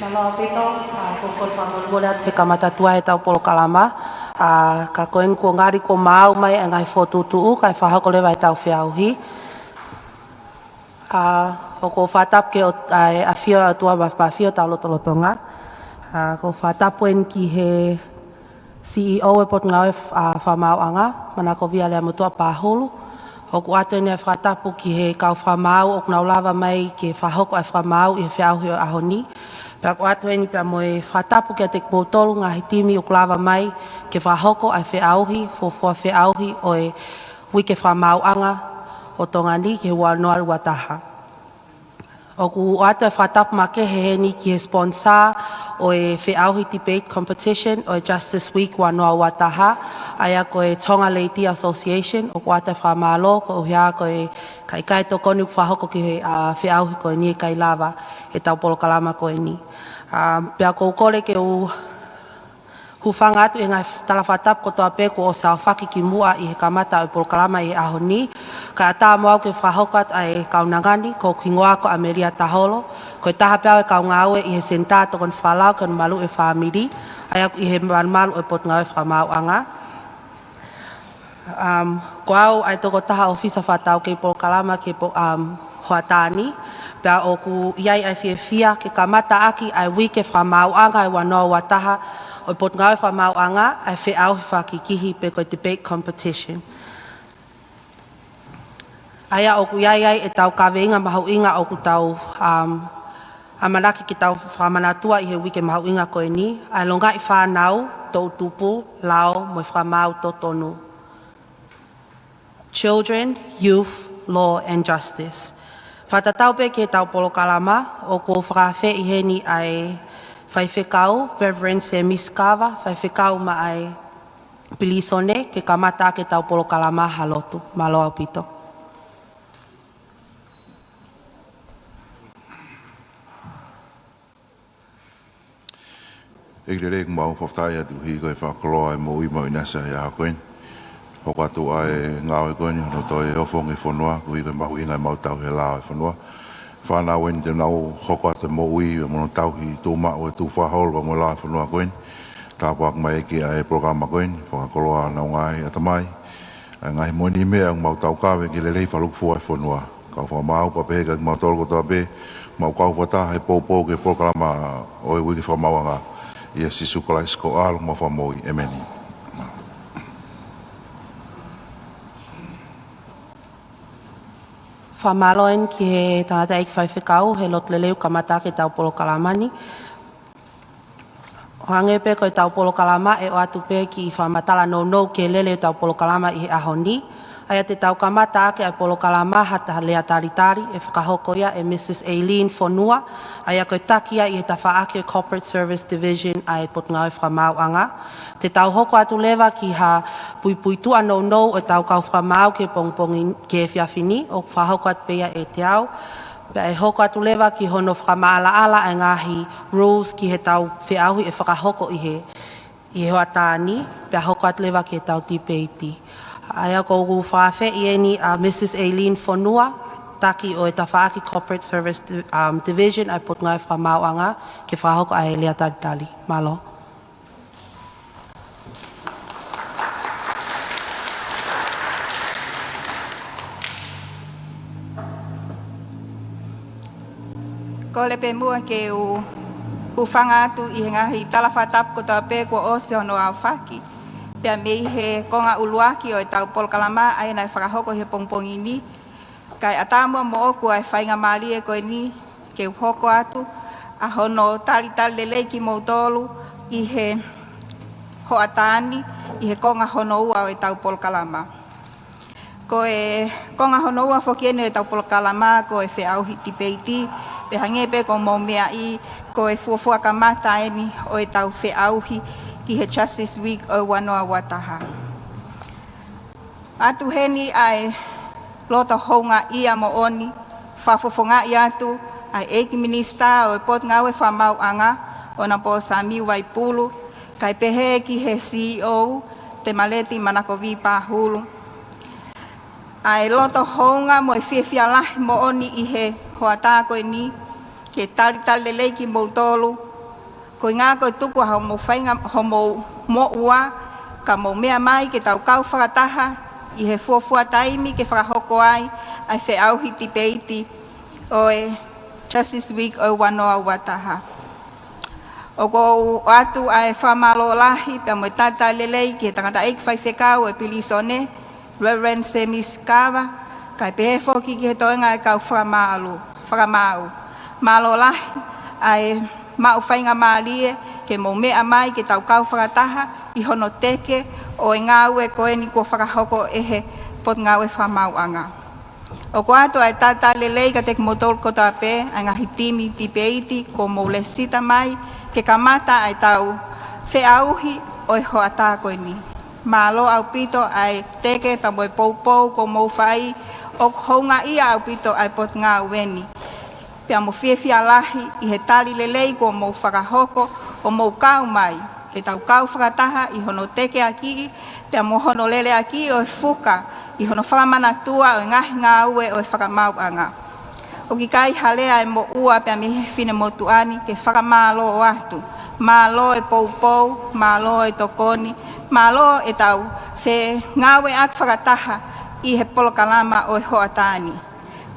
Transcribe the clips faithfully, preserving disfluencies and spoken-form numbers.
Mālō ʻaupito, ʻa, ko e kole fakamolemole atu he kamata tuai ʻetau polokalama, ʻa, ka ko eni kuo ngali kuo maau mai e ngaahi fokotuʻutuʻu, kae fakahoko leva ʻetau feʻauhi. ʻA, ʻoku ou fakatapu ki he ʻOt-, ʻa, ʻafio ʻa e ʻOtua Mafimafi ʻo tau lotolotonga. ʻA, ʻoku ou fakatapu eni ki he C E O ʻo e Potungāue, ʻa, Fakamaauʻanga, Manakovia Leamotuʻa Pahulu. ʻOku ʻoatu eni ʻa e fakatapu ki he kau fakamaau ʻoku nau lava mai ke fakahoko ʻa e fakamaau ʻi he feʻauhi ʻo e ʻaho ni. Pea ʻoku ʻoatu eni pea mo e fakatapu kiate kimoutolu ngaahi timi ʻoku lava mai ke fakahoko ʻa e feʻauhi, fuofua feʻauhi ʻo e Uike Fakamaauʻanga ʻo Tonga ni ki he ua noa ua taha. ʻOku ʻoatu e fakatapu makehe heni ki he sponsor ʻo e feʻauhi debate competition ʻo e Justice Week ua noa ua taha, ʻa ia ko e Tonga Lady Association, ʻoku ʻoatu e fakamālō koeʻuhi ko e kakai tokoni ʻoku fakahoko ki he, ʻa, feʻauhi ko eni, ʻikai lava ʻetau polokalama ko eni. ʻA, pea ʻoku ou kole ke u hūfanga atu ʻi he ngaahi tala fakatapu kotoa pē kuo ʻosi aofaki ki muʻa ʻi he kamata ʻo e polokalama ʻi he ʻaho ni. Kae ʻatā mo au ke fakahoko atu ʻa e kaunanga ni, ko hoku hingoa ko ʻAmelia Taholo, ko e taha pē au e kau ngāue ʻi he Senitā Tokoni Fakalau ki hono Maluʻi e Fāmili, ʻa ia ʻoku ʻi he malumalu ʻo e Potungāue Fakamaauʻanga. Um, ko au ʻa e tokotaha ʻōfisa fakataukei polokalama ki he po-, um, hoʻatā ni, pea ʻoku ʻi ai ʻa e fiefia ke kamata ʻaki ʻa e Uike Fakamaauʻanga ʻo e ua noa ua taha ʻo e Potungāue Fakamaauʻanga ʻa e feʻauhi fakakikihi pe ko e debate competition. ʻA ia ʻoku ʻi ai ai ʻetau kaveinga mahuʻinga ʻoku tau, um, ʻamanaki ke tau fakamanatua ʻi he uike mahuʻinga ko eni, ʻa e longaʻi fānau, toʻutupu, lao mo e fakamaau totonu. Children, Youth, Law and Justice. Fakatatau pē ki heʻetau polokalama, ʻoku ou fakaafeʻi heni ʻa e Faifekau, Reverend Semi Sikava, Faifekau maʻa e Pilīsone, ke kamata ʻaki ʻetau polokalama ha lotu. Mālō ʻaupito. ʻEiki lelei, ʻoku mau fakafetaʻi atu koeʻuhi ko e fakakoloa e moʻui maʻu ʻinasi ʻi he ʻaho ko eni. Hoko atu ʻa e ngāue ko eni, hono toe ofo ange e fonua, koeʻuhi ko e mahuʻinga e maʻu tauhi e lao e fonua. Fānau eni te nau hoko atu e moʻui, mo hono tauhi tuʻumaʻu e tukufakaholo mo e lao e fonua ko eni. Tāpuaki mai ʻEiki ʻa e polokalama ko eni, fakakoloa honau ngaahi ʻatamai. ʻA e ngaahi moʻoniʻi meʻa ʻoku mau taukave ke lelei fakalūkufua e fonua. Kau fakamaau pea pehē kia kimautolu kotoa pē, mau kau fakataha he poupou ki he polokalama ʻo e Uike Fakamaauʻanga. ʻIa Sīsū Kalaisi ko e ʻAlo mo e Fakamoʻui. ʻĒmeni. Fakamālō eni ki he tangataʻeiki faifekau he lotu lelei ʻo kamata ʻaki ʻetau polokalama ni. ʻO hangē pē ko ʻetau polokalama, ʻe ʻoatu pē kiʻi fakamatala nounou ki he lele ʻetau polokalama ʻi he ʻaho ni. ʻA ia te tau kamata ʻaki ʻa e polokalama ha ta-, lea talitali ʻe fakahoko ia ʻe Mrs Aileen Fonua, ʻa ia ko e taki ia ʻi he tafaʻaki ʻo e Corporate Service Division ʻa e Potungāue Fakamaauʻanga. Te tau hoko atu leva ki ha puipuituʻa nounou ʻo ʻetau kau fakamaau ki he pongipongi, ki he efiafi ni, ʻoku fakahoko atu pē ia ʻe Teau. Pea ʻe hoko atu leva ki hono fakamaʻalaʻala e ngaahi rules ki heʻetau feʻauhi ʻe fakahoko ʻi he, ʻi he hoʻatā ni, pea hoko atu leva ki heʻetau tipeiti. ʻA ia ʻoku ou fakaafeʻi eni ʻa Mrs Aileen Fonua, taki ʻo e tafaʻaki Corporate Service Di-, um, Division ʻa e Potungāue Fakamaauʻanga, ke fakahoko ʻa e lea talitali. Mālō. Kole pē muʻa ke u hūfanga atu ʻi he ngaahi tala fakatapu kotoa pē kuo ʻosi hono aofaki. Pea mei he konga ʻuluaki ʻo ʻetau polokalama ʻa ia naʻe fakahoko he pongipongi ni, kae ʻatā muʻa moʻoku ʻa e faingamālie ko eni ke u hoko atu ʻa hono talitali lelei kimoutolu ʻi he hoʻatā ni, ʻi he konga hono ua ʻo ʻetau polokalama. Ko e konga hono ua foki eni ʻo ʻetau polokalama ko e feʻauhi tipeiti, pea hangē pē ko hoʻomou meaʻi, ko e fuofua kamata eni ʻo ʻetau feʻauhi ki he Justice Week ʻo e ua noa ua taha. ʻOatu heni ʻa e loto houngaʻia moʻoni, fakafofongaʻi atu ʻa e ʻEiki Minisitā ʻo e Potungāue Fakamaauʻanga, ʻOnapō Samiu Vaipulu, kae pehē ki he C E O, Temaleti Manakovi Pahulu. ʻA e loto hounga mo e fiefia lahi moʻoni ʻi he hoʻatā ko eni, ke talitali lelei kimoutolu Ko e ʻuhinga ko e tuku ʻa hoʻomou faingamālie, hoʻomou moʻua, ka mou meʻa mai ke tau kau fakataha ʻi he fuofua taimi ke fakahoko ai ʻa e feʻauhi tipeiti ʻo e Justice Week ʻo e ua noa ua taha. ʻOku ou ʻoatu ʻa e fakamālō lahi pea mo e talitali lelei ki he tangataʻeiki faifekau ʻo e pilīsone, Reverend Semisi Kava, kae pehē foki ki he toenga ʻo e kau fakamaau. Fakamaau. Mālō lahi ʻa e maʻu faingamālie ke mou meʻa mai ke tau kau fakataha ʻi hono teke ʻo e ngāue ko eni kuo fakahoko ʻe he Potungāue Fakamaauʻanga. ʻOku ʻoatu ʻa e talitali lelei kiate kimoutolu kotoa pē, ʻa e ngaahi timi tipeiti kuo mou lēsisita mai ke kamata ʻa ʻetau feʻauhi ʻo e hoʻatā ko eni. Mālō ʻaupito ʻa e teke pea mo e poupou kuo mou fai, ʻoku houngaʻia ʻaupito ʻa e potungāue ni. Pea mo fiefia lahi ʻi he tali lelei kuo mou fakahoko ʻo mou kau mai ke tau kau fakataha ʻi hono tekeakiʻi pea mo hono leleakiʻi ʻo e fuka ʻi hono fakamanatua ʻo e ngaahi ngāue ʻo e fakamaauʻanga. ʻOku ʻikai ha lea ʻe moʻua pea mei he finemotuʻa ni ke fakamālō atu. Mālō e poupou, mālō e tokoni, mālō ʻetau fengāueʻaki fakataha ʻi he polokalama ʻo e hoʻatā ni.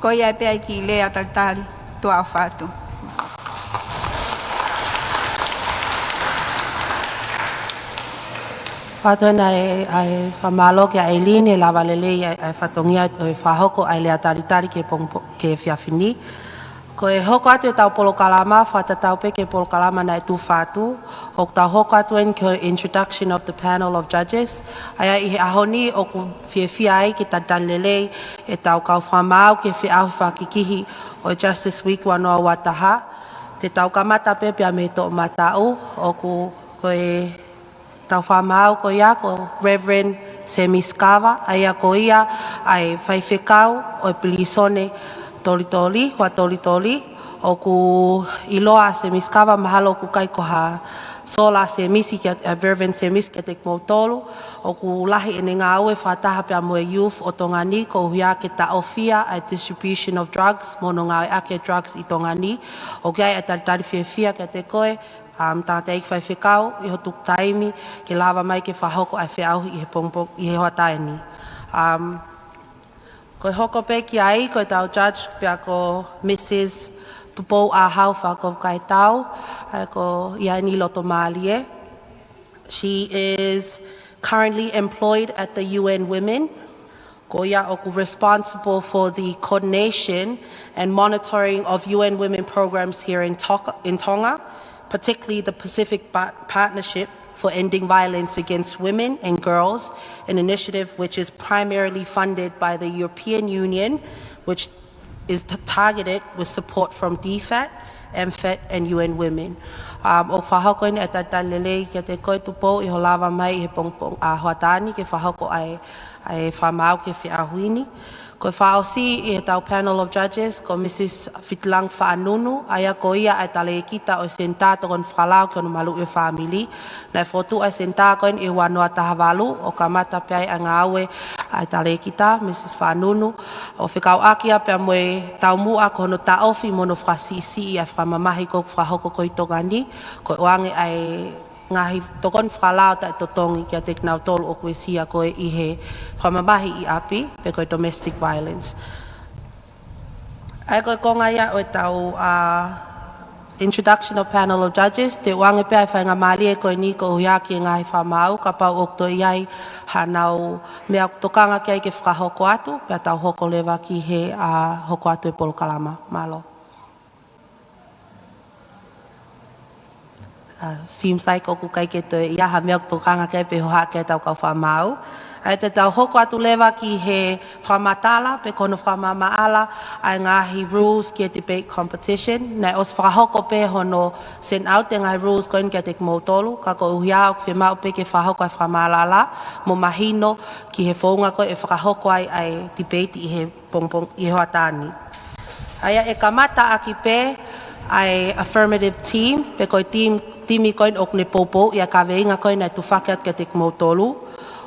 Ko ia pē ʻa e kiʻi lea talitali, tuʻa ʻofa atu. Pea toe ʻai ʻa e fakamālō kia ʻEilini he lava lelei ʻa e, ʻa e fatongia ʻo e fakahoko ʻa e lea talitali ki he pongipongi, ki he efiafi ni. Ko e hoko atu ʻetau polokalama, fakatatau pē ki he polokalama naʻe tufa atu, ʻoku tau hoko atu eni ki he introduction of the panel of judges. ʻA ia ʻi he ʻaho ni ʻoku fiefia ai ke talitali lelei ʻetau kau fakamaau ki he feʻauhi fakakikihi ʻo e Justice Week ua noa ua taha. Te tau kamata pē pea mei he toʻomataʻu, ʻoku ko e tau fakamaau ko ia ko Reverend Semisi Kava, ʻa ia ko ia ʻa e faifekau ʻo e pilīsone Tolitoli, Huʻa Tolitoli. ʻOku ʻiloa ʻa Semisi Kava, mahalo ʻoku ʻikai ko ha sola ʻa Semisi kia, ʻa Reverend Semisi kiate kimoutolu. ʻOku lahi ʻene ngāue fakataha pea mo e youth ʻo Tonga ni, koeʻuhi ke taʻofia ʻa e distribution of drugs, mo hono ngāueʻaki e drugs ʻi Tonga ni. ʻOku ʻi ai ʻa e talitali fiefia kiate koe, um, tangataʻeiki faifekau, ʻi hoʻo tuku taimi ke lava mai ke fakahoko ʻa e feʻauhi ʻi he pongipongi, ʻi he hoʻatā ni. Um, ko e hoko pē ki ai, ko ʻetau judge pea ko Mrs Tupou ʻAhau Fakakofukaitau, ʻa ia ko ia eni loto mālie. She is currently employed at the U N Women. Ko ia ʻoku responsible for the coordination and monitoring of U N women programs here in Tok-, in Tonga, particularly the Pacific Pa-, Partnership for Ending Violence Against Women and Girls, an initiative which is primarily funded by the European Union, which is t-, targeted with support from D fat, M fat, and U N Women. Um, ʻoku fakahoko eni ʻa e talitali lelei kiate koe Tupou ʻi hoʻo lava mai ʻi he pongipongi ʻa e hoʻatā ni ke fakahoko ʻa e, ʻa e fakamaau ki he feʻauhi ni. Ko e fakaʻosi ʻi heʻetau panel of judges, ko Mrs Fitilangi Faʻanunu, ʻa ia ko ia ʻa e talēkita ʻo e Senitā Tokoni Fakalao ki hono Maluʻi ʻo e Fāmili. Naʻe fokotuʻu ʻa e senitā ko eni ʻi he ua noa taha valu, ʻo kamata pē ai ʻa e ngāue ʻa e talēkita, Mrs Faʻanunu, ʻo fekauʻaki ia pea mo e taumuʻa ko hono taʻofi mo hono fakasiʻisiʻi ʻa e fakamamahi ko ē ʻoku fakahoko ko ē ʻi Tonga ni, ko e ʻoange ʻa e ngaahi tokoni fakalao taʻetotongi kiate kinautolu ʻoku uesia ko ē ʻi he fakamamahi ʻi ʻapi, pe ko e domestic violence. ʻA ia ko e konga ia ʻo ʻetau, uh, introduction of panel of judges, te u ʻoange pē ʻa e faingamālie ko eni koeʻuhi ki he ngaahi fakamaau, kapau ʻoku toe ʻi ai haʻanau meʻa ʻoku tokanga ki ai ke fakahoko atu, pea tau hoko leva ki he, uh, hoko atu e polokalama. Mālō. Uh, seems like ʻoku ʻikai ke toe ʻi ai ha meʻa ʻoku tokanga ki ai pe hohaʻa ki ai ʻetau kau fakamaau. ʻA ia te tau hoko atu leva ki he fakamatala, pe ko hono fakamaʻamaʻala ʻa e ngaahi rules ki he debate competition. Naʻe ʻosi fakahoko pē hono send out e ngaahi rules ko eni kiate kimoutolu, ka koeʻuhi ʻoku fiemaʻu pē ke fakahoko ʻa e fakamaʻalaʻala, mo mahino ki he founga ko ē ʻe fakahoko ai ʻa e debate ʻi he pongipongi ʻi he hoʻatā ni. ʻA ia ʻe kamata ʻaki pē ʻa e affirmative team, pe ko e team, timi ko eni ʻoku ne poupou ʻi he kaveinga ko ē naʻe tufaki atu kiate kimoutolu.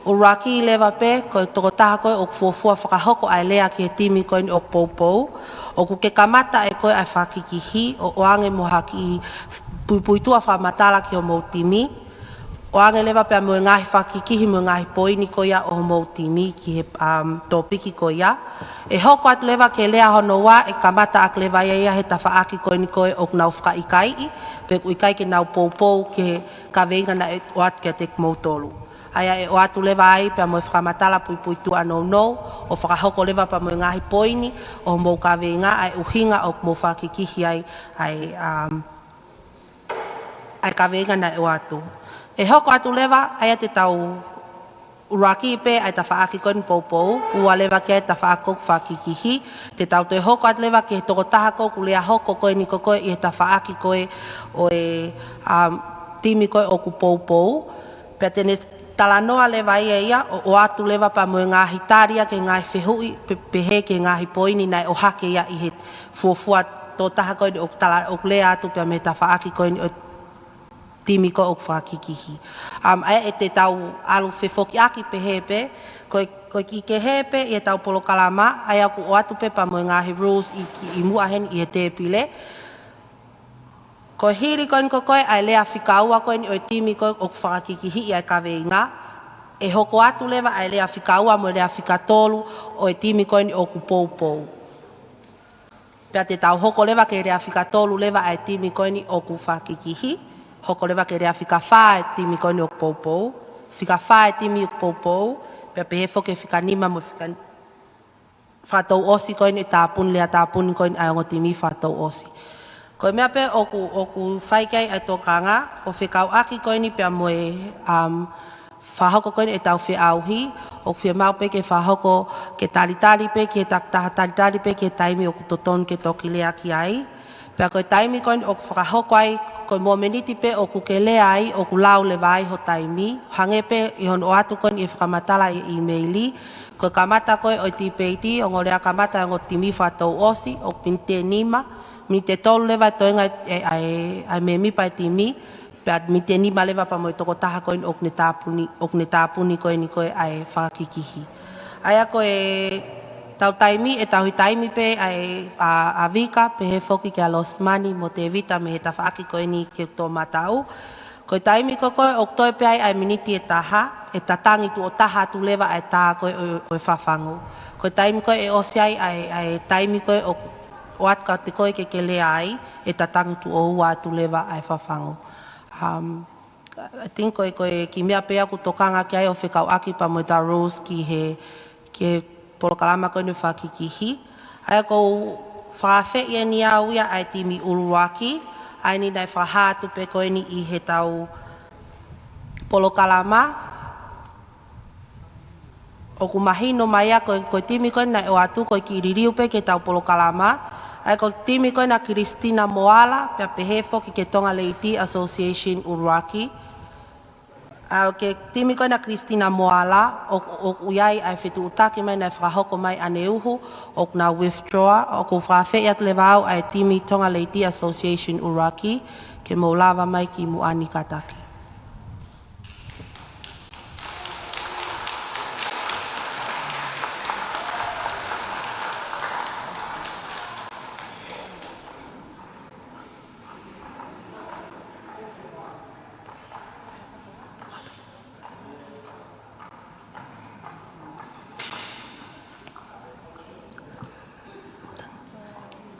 ʻUluaki leva pē, ko e tokotaha ko ē ʻoku fuofua fakahoko ʻa e lea ki he timi ko eni ʻoku poupou, ʻoku ke kamata ʻe koe ʻa e fakakikihi ʻo ʻoange mo ha kiʻi puipuituʻa fakamatala ki homou timi, ʻoange leva pea mo e ngaahi fakakikihi mo e ngaahi poini ko ia ʻo homou timi ki he, um, tōpiki ko ia. ʻE hoko atu leva ki he lea hono ua, ʻe kamata ʻaki leva ia ia he tafaʻaki ko eni ko ē ʻoku nau fakaʻikaiʻi, pe ʻoku ʻikai ke nau poupou ki he kaveinga naʻe ʻoatu kiate kimoutolu. ʻA ia ʻe ʻoatu leva ai pea mo e fakamatala puipuituʻa nounou, ʻo fakahoko leva pea mo e ngaahi poini ʻo homou kaveinga, ʻa e ʻuhinga ʻoku mou fakakikihi ai, ʻa e, um, ʻa e kaveinga naʻe ʻoatu. ʻE hoko atu leva, ʻa ia te tau ʻuluaki pē ʻa e tafaʻaki ko eni poupou, ua leva ki ai e tafaʻaki ko ē ʻoku fakakikihi, te tau toe hoko atu leva ki he tokotaha ko ē ʻoku lea hoko ko eni ko ē ʻi he tafaʻaki ko ē ʻo e, um, timi ko ē ʻoku poupou, pea te ne talanoa leva ia ia, ʻo, ʻoatu leva pea mo e ngaahi tali ia ki he ngaahi fehuʻi, pe, pehē ki he ngaahi poini naʻe ʻohake ia ʻi he fuofua tokotaha ko eni ʻoku tala, ʻoku lea atu pea mei he tafaʻaki ko eni ʻo e timi ko ē ʻoku fakakikihi. Um, ʻa ia ʻe te tau ʻalu fefokiʻaki pehē pē, ko e, ko e kiʻi kehe pē ʻi heʻetau polokalama, ʻa ia ʻoku ʻoatu pē pea mo e ngaahi rules ʻi, ʻi muʻa heni ʻi he tēpile. Ko e hili ko eni ko ē ʻa e lea fika ua ko eni ʻo e timi ko ē ʻoku fakakikihi ʻa e kaveinga, ʻe hoko atu leva ʻa e lea fika ua mo e lea fika tolu ʻo e timi ko eni ʻoku poupou. Pea te tau hoko leva ki he lea fika tolu leva ʻa e timi ko eni ʻoku fakakikihi, hoko leva ki he lea fika fā ʻa e timi ko eni ʻoku poupou, fika fā ʻa e timi ʻoku poupou, pea pehē foki ki he fika nima mo e fika fakatouʻosi ko eni ʻe tāpuni, lea tāpuni ko eni ʻa e ongo timi fakatouʻosi. Ko e meʻa pē ʻoku, ʻoku fai ki ai ʻa e tokanga, ʻo fekauʻaki ko eni pea mo e, um, fakahoko ko eni ʻetau feʻauhi, ʻoku fiemaʻu pē ke fakahoko ke talitali pē ki he takitaha, talitali pē ki he taimi ʻoku totonu ke toki lea ki ai. Pea ko e taimi ko eni ʻoku fakahoko ai, ko e momeniti pē ʻoku ke lea ai, ʻoku lau leva ai ho taimi. Hangē pē ʻi hono ʻoatu ko eni ʻi he fakamatala ʻi he ʻīmeili. Ko e kamata ko ē ʻo e tipeiti, ongo lea kamata ʻa e ongo timi fakatouʻosi, ʻoku miniti ʻe nima, miniti ʻe tolu leva e toenga ʻa e, ʻa e, ʻa e mēmipa ʻo e timi, pea miniti ʻe nima leva pea mo e tokotaha ko eni ʻoku ne tāpuni, ʻoku ne tāpuni ko eni ko ē ʻa e fakakikihi. ʻA ia ko ʻetau taimi, ʻe tauhi taimi pē ʻa e, ʻa, ʻa Vika, pehē foki kia Losimani mo Tēvita mei he tafaʻaki ko eni ke toʻomataʻu. Ko e taimi ko ē ko ē ʻoku toe pē ai ʻa e miniti ʻe taha, ʻe tatangi tuʻo taha atu leva ʻa e tā ko ē ʻo, ʻo e fafangu. Ko e taimi ko ē ʻe ʻosi ai ʻa e, ʻa e taimi ko ē ʻoku ʻoatu kiate koe ke ke lea ai, ʻe tatangi tuʻo ua atu leva ʻa e fafangu. Um, I think ko e, ko e kiʻi meʻa pē ʻoku tokanga ki ai ʻo fekauʻaki pea mo ʻetau rules ki he, ki he polokalama ko eni ʻo e fakakikihi. ʻA ia ʻoku ou fakaafeʻi eni au ia ʻa e timi ʻuluaki, ʻa eni naʻe fakahā atu pē ko eni ʻi heʻetau polokalama. ʻOku mahino mai ia ko e, ko e timi ko eni naʻe ʻoatu ko e kiʻi liliu pē ki heʻetau polokalama. ʻA ia ko e timi ko eni ʻa Christina Moala, pea pehē foki ki he Tonga Lady Association ʻuluaki. ʻA ia ko e timi ko eni ʻa Christina Moala, ʻo, ʻoku ʻi ai ʻa e fetuʻutaki mai naʻe fakahoko mai ʻaneuhu, ʻoku nau withdraw, ʻoku ou fakaafeʻi atu leva au ʻa e timi Tonga Lady Association ʻuluaki, ke mou lava mai ki muʻa ni kātaki.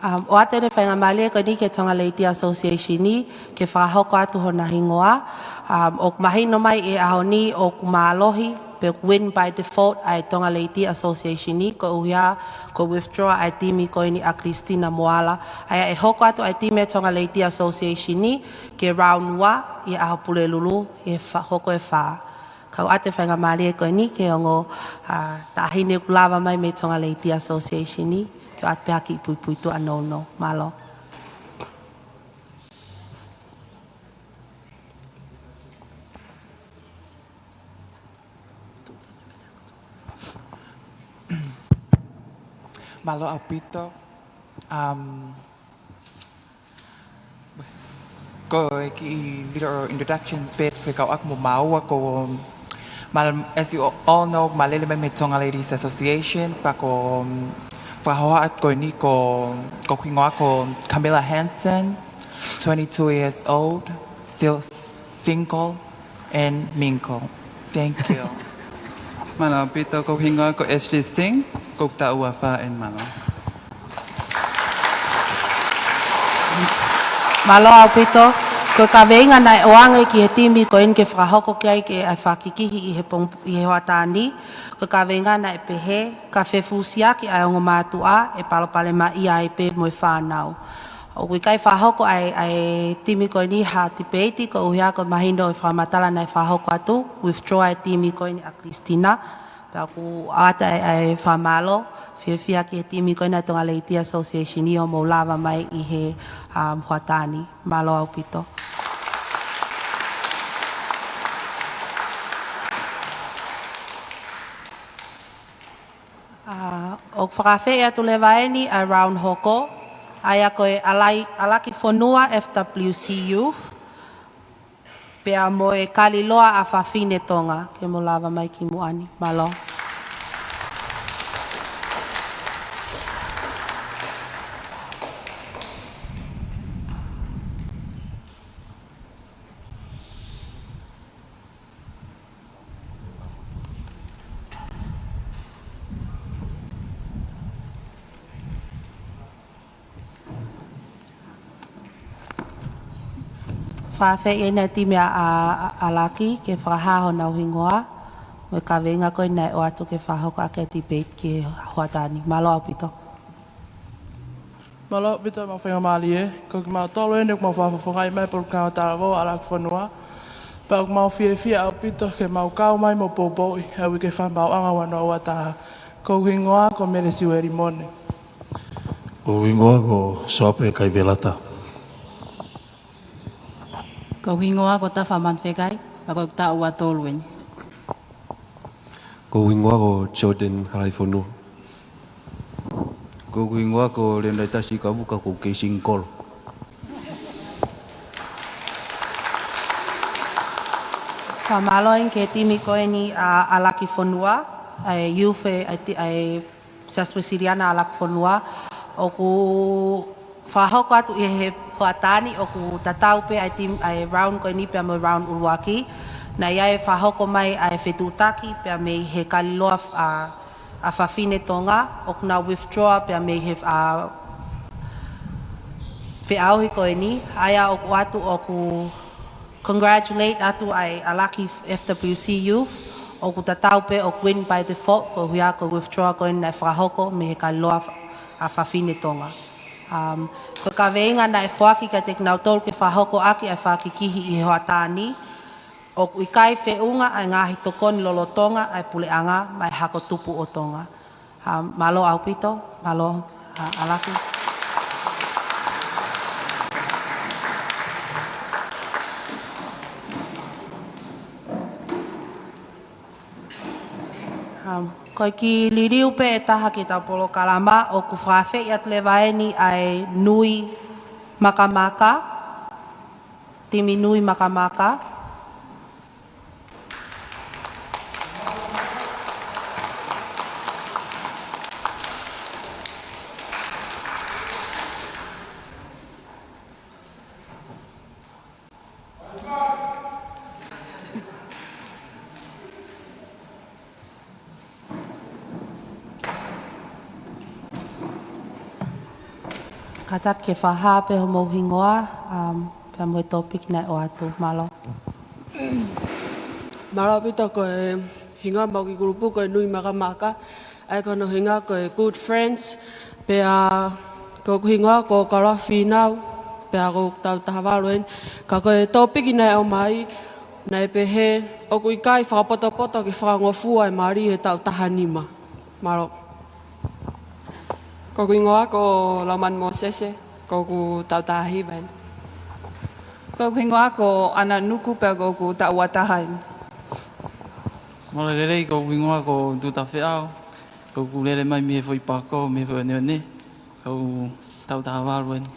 Um, ʻoatu eni e faingamālie ko eni ki he Tonga Lady Association ni, ke fakahoko atu hona hingoa. Um, ʻoku mahino mai he ʻaho ni ʻoku mālohi, pe ʻoku win by default ʻa e Tonga Lady Association ni, koeʻuhi ko e withdraw ʻa e timi ko eni ʻa Christina Moala. ʻA ia ʻe hoko atu ʻa e timi ʻa e Tonga Lady Association ni, ki he round ua, ʻi he ʻaho Pulelulu, ʻi he fa-, hoko ʻe fā. Kau ʻoatu e faingamālie ko eni ki he ongo, ā, taʻahine ʻoku lava mai mei he Tonga Lady Association ni, ke ʻoatu pē ha kiʻi puipuituʻa nounou. Mālō. Mālō ʻaupito. Um, Ko e kiʻi little introduction pē fekauʻaki mo māua ko, um, as you all know, ma lele mai mei he Tonga Ladies Association, pea ko, um, fakahohaʻa ko eni ko, ko hoku hingoa ko Camilla Hansen. twenty-two years old, still single and mingle. Thank you. Mālō ʻaupito, ko hoku hingoa ko Ashley Singh, ko hoku taʻu ua fā eni. Mālō. Mālō ʻaupito. Ko e kaveinga naʻe ʻoange ki he timi ko eni ke fakahoko ki ai ke ʻai fakakikihi ʻi he pong-, ʻi he hoʻatā ni. Ko e kaveinga naʻe pehē, ka fefusiaki ʻa e ongo mātuʻa, ʻe palopalemaʻia ai pē mo e fānau. ʻOku ʻikai fakahoko ʻa e, ʻa e timi ko eni ha tipeiti, koeʻuhi ko e mahino ʻi he fakamatala naʻe fakahoko atu, withdraw ʻa e timi ko eni ʻa Christina. Pea ʻoku ʻoatu ʻa e, ʻa e fakamālō, fiefia ki he timi ko ena ʻa e Tonga Ladies Association ʻi hoʻomou lava mai ʻi he, um, hoʻatā ni. Mālō ʻaupito. ʻA, ʻoku fakaafeʻi atu leva eni ʻa e round hoko, ʻa ia ko e ʻAlai-, ʻAlaki Fonua F W C Youth, pea mo e Kaliloa ʻa Fafine Tonga, ke mou lava mai ki muʻa ni. Mālō. Fakaafeʻi ʻe he timi ʻa, ʻa, ʻa ʻAlaki ke fakahā honau hingoa, mo e kaveinga ko ē naʻe ʻoatu ke fakahoko ʻaki e debate ki he hoʻatā ni. Mālō ʻaupito. Mālō ʻaupito, mau faingamālie. Ko kimautolu eni ʻoku mau fakafofongaʻi mai e polokalama talavou ʻa ʻAlaki Fonua. Pea ʻoku mau fiefia ʻaupito ke mau kau mai mo poupouʻi ʻa e uike fakamaauʻanga ua noa ua taha. Ko hoku hingoa ko Mele Siueli Mone. Ko hoku hingoa ko Soape Kaivelata. Ko hoku hingoa ko Tafa Manufekai, pea ko e taʻu ua tolu eni. Ko hoku hingoa ko Jordan Halaifonua. Ko hoku hingoa ko Leondaitasi Kavuka, ko e kei singikolo. Fakamālō eni ki he timi ko eni ʻa, ʻa ʻAlaki Fonua, ʻa e youth ē, ʻa e ti-, ʻa e Siasi Uēsiliana ʻAlaki Fonua, ʻoku fakahoko atu ʻi he hoʻatā ni ʻoku tatau pē ʻa e timi, ʻa e round ko eni pea mo e round ʻuluaki. Naʻe ʻi ai e fakahoko mai ʻa e fetuʻutaki pea mei he Kaliloa ʻa, ʻa Fafine Tonga, ʻoku nau withdraw pea mei he, ʻa, feʻauhi ko eni, ʻa ia ʻoku ʻoatu ʻoku congratulate atu ʻa e ʻAlaki F W C Youth, ʻoku tatau pē ʻoku win by default, koeʻuhi ko e withdrawal ko eni naʻe fakahoko mei he Kaliloa ʻa Fafine Tonga. Um, ko e kaveinga naʻe foaki kiate kinautolu ke fakahoko ʻaki ʻa e fakakikihi ʻi he hoʻatā ni, ʻoku ʻikai feʻunga ʻa e ngaahi tokoni lolotonga ʻa e puleʻanga maʻa e hako tupu ʻo Tonga. Um, mālō ʻaupito, mālō, ʻa, ʻAlaki. Um, ko e kiʻi liliu pē ʻe taha ki heʻetau polokalama, ʻoku fakaafeʻi atu leva eni ʻa e Nui Makamaka, timi Nui Makamaka. Kātaki ke fakahā pē homou hingoa, um, pea mo e tōpiki naʻe ʻoatu. Mālō. Mālō ʻaupito, ko e hingoa homau kiʻi kulupu ko e Nui Makamaka, ʻa ia ko hono hingoa ko e Good Friends, pea ko hoku hingoa ko Kaloa Fīnau, pea ko e taʻu taha valu eni, ka ko e tōpiki naʻe ʻomai, naʻe pehē, ʻoku ʻikai fakapotopoto ke fakangofua e mali he taʻu taha nima. Mālō. Ko hoku hingoa ko Laumani Mōsese, ko hoku taʻu taha hiva eni. Ko hoku hingoa ko ʻAna Nuku pea ko hoku taʻu ua taha eni. Mālō e lelei, ko hoku hingoa ko Tuta Feʻao, ko hoku lele mai mei he foʻi pako, mei he foʻi oneone, ko hoku taʻu taha valu eni.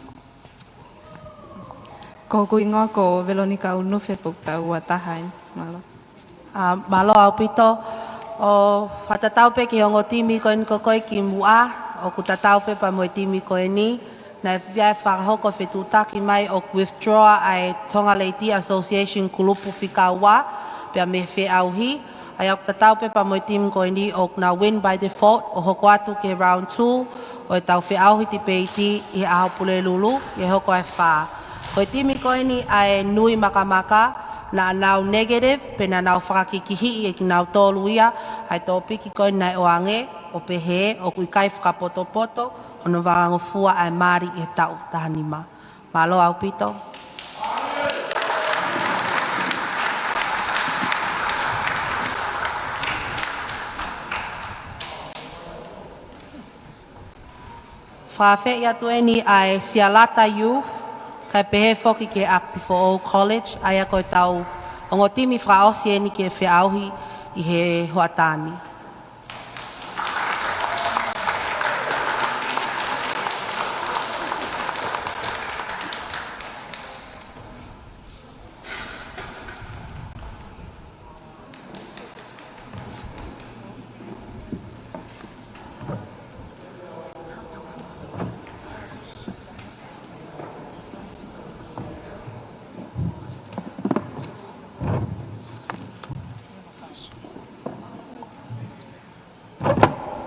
Ko hoku hingoa ko Velonika Unufe pea ko hoku taʻu ua taha eni. Mālō. ʻA, mālō ʻaupito. ʻO fakatatau pē ki he ongo timi ko eni ko ē ki muʻa, ʻoku tatau pē pea mo e timi ko eni. Naʻe fie fakahoko e fetuʻutaki mai ʻoku withdraw ʻa e Tonga Lady Association kulupu fika ua pea mei he feʻauhi. ʻA ia ʻoku tatau pē pea mo e timi ko eni ʻoku nau win by default ʻo hoko atu ki he round two ʻo ʻetau feʻauhi tipeiti ʻi he ʻaho Pulelulu ʻi he hoko ʻa e fā. Ko e timi ko eni ʻa e Nui Makamaka naʻa nau negative pea naʻa nau fakakikihiʻi ʻe kinautolu ia ʻa e tōpiki ko eni naʻe ʻoange ʻo pehē ʻoku ʻikai fakapotopoto hono vakangofua ʻa e mali ʻi he taʻu taha nima. Mālō ʻaupito. Fakafeʻi atu eni ʻa e Sialata Youth, kae pehē foki ki he ʻApifoʻou College, ʻa ia ko ʻetau ongo timi fakaʻosi eni ki he feʻauhi ʻi he hoʻatā ni.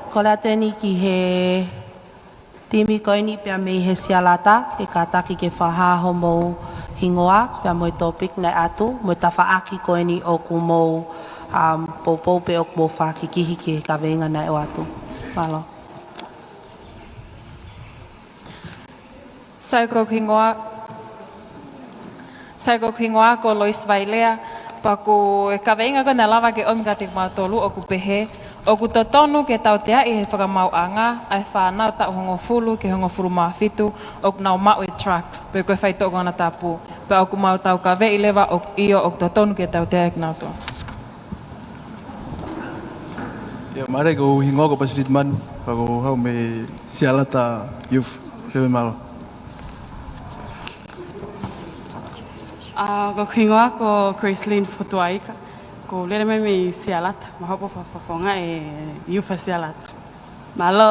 Kole atu eni ki he timi ko eni pea mei he Sialata, ke kātaki ke fakahā homou hingoa, pea mo e tōpiki naʻe ʻatu, mo e tafaʻaki ko eni ʻoku mou, um, poupou pe ʻoku mou fakakikihi ki he kaveinga naʻe ʻoatu. Mālō. Sai, ko hoku hingoa, sai, ko hoku hingoa ko Lois Vailea, pea ko e kaveinga ko ē naʻe lava ke ʻomi kiate kimautolu ʻoku pehē, ʻoku totonu ke tauteaʻi ʻe he fakamaauʻanga ʻa e fānau taʻu hongofulu ki he hongofulu mā fitu ʻoku nau maʻu e drugs, pe ko e faitoʻo konatapu, pea ʻoku mau taukaveʻi leva ʻoku ʻio ʻoku totonu ke tauteaʻi kinautolu. ʻIo, mālō, ko hoku hingoa ko Pasilit Manu, pea ʻoku ou haʻu mei Sialata Youth, ke me mālō. ʻA, ko hoku hingoa ko Gracelyn Fotuaika, ʻoku ou lele mai mei Sialata, mo hopo fakafofonga e Youth ʻa Sialata. Mālō.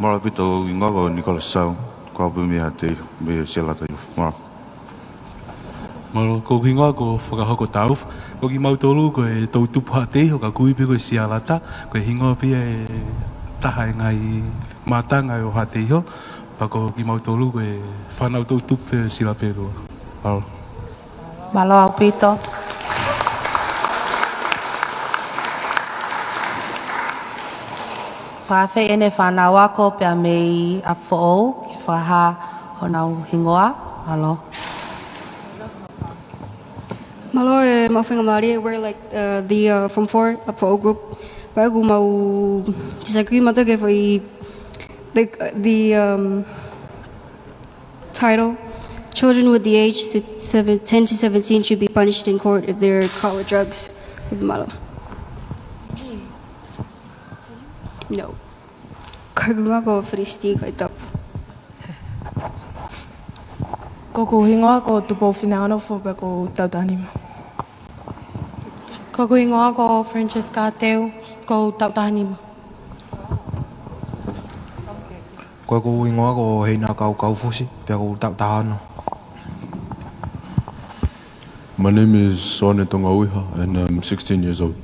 Mālō ʻaupito, ko hoku hingoa ko Nicholas Sau, ʻoku ou haʻu mei Haʻateiho, mei Sialata Youth. Mālō. Mālō, ko hoku hingoa ko Fakahoko Taufa. Ko kimautolu ko e toʻu tupu Haʻateiho, ka kui pē ko e Sialata, ko e hingoa pē ia ʻe taha e ngaahi mātanga ʻo Haʻateiho, pea ko kimautolu ko e fānau toʻu tupu pē Silapelua. Mālō. Mālō ʻaupito. Fakafeʻi eni e fānau ako pea mei ʻApifoʻou, ke fakahā honau hingoa. Mālō. Mālō e maʻu faingamālie, we're like, uh, the, uh, Form Four ʻApifoʻou group. Pea ʻoku mau disagree mātou ki he foʻi, the, the, um, title, children with the age si-, seven, ten to seventeen should be punished in court if they're caught with drugs. Mālō. No. Ko hoku hingoa ko Felicity Kaitapu. Ko hoku hingoa ko Tupou Fineʻanofo pea ʻoku ou taʻu taha nima. Ko hoku hingoa ko Francesca Teu, ʻoku ou taʻu taha nima. Ko hoku hingoa ko Heina Kaukaufusi, pea ʻoku ou taʻu taha ono. My name is Sone Tongauiha, and I'm sixteen years old.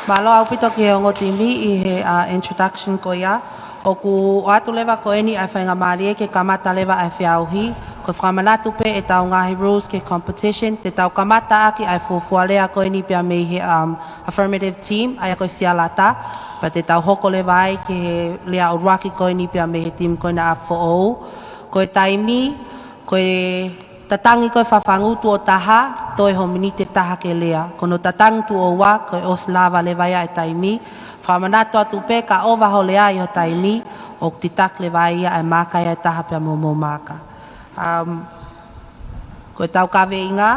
Mālō ʻaupito ki he ongo timi ʻi he, uh, introduction ko ia. ʻOku ʻoatu leva ko eni ʻa e faingamālie ke kamata leva ʻa e feʻauhi. Ko e fakamanatu pē ʻetau ngaahi rules ki he competition, te tau kamata ʻaki ʻa e fuofua lea ko eni pea mei he, um, affirmative team, ʻa ia ko e Sialata, pea te tau hoko leva ai ki he lea ʻuluaki ko eni pea mei he timi ko ena ʻApifoʻou. Ko e taimi, ko e tatangi ko ē fafangu tuʻo taha, toe ho miniti ʻe taha ke lea. Ko hono tatangi tuʻo ua, ko e ʻosi lava leva ia e taimi. Fakamanatu atu pē ka ʻova ho lea ʻi ho taimi, ʻoku deduct leva ia e maaka ia ʻe taha pea mo hoʻomou maaka. Um, ko ʻetau kaveinga,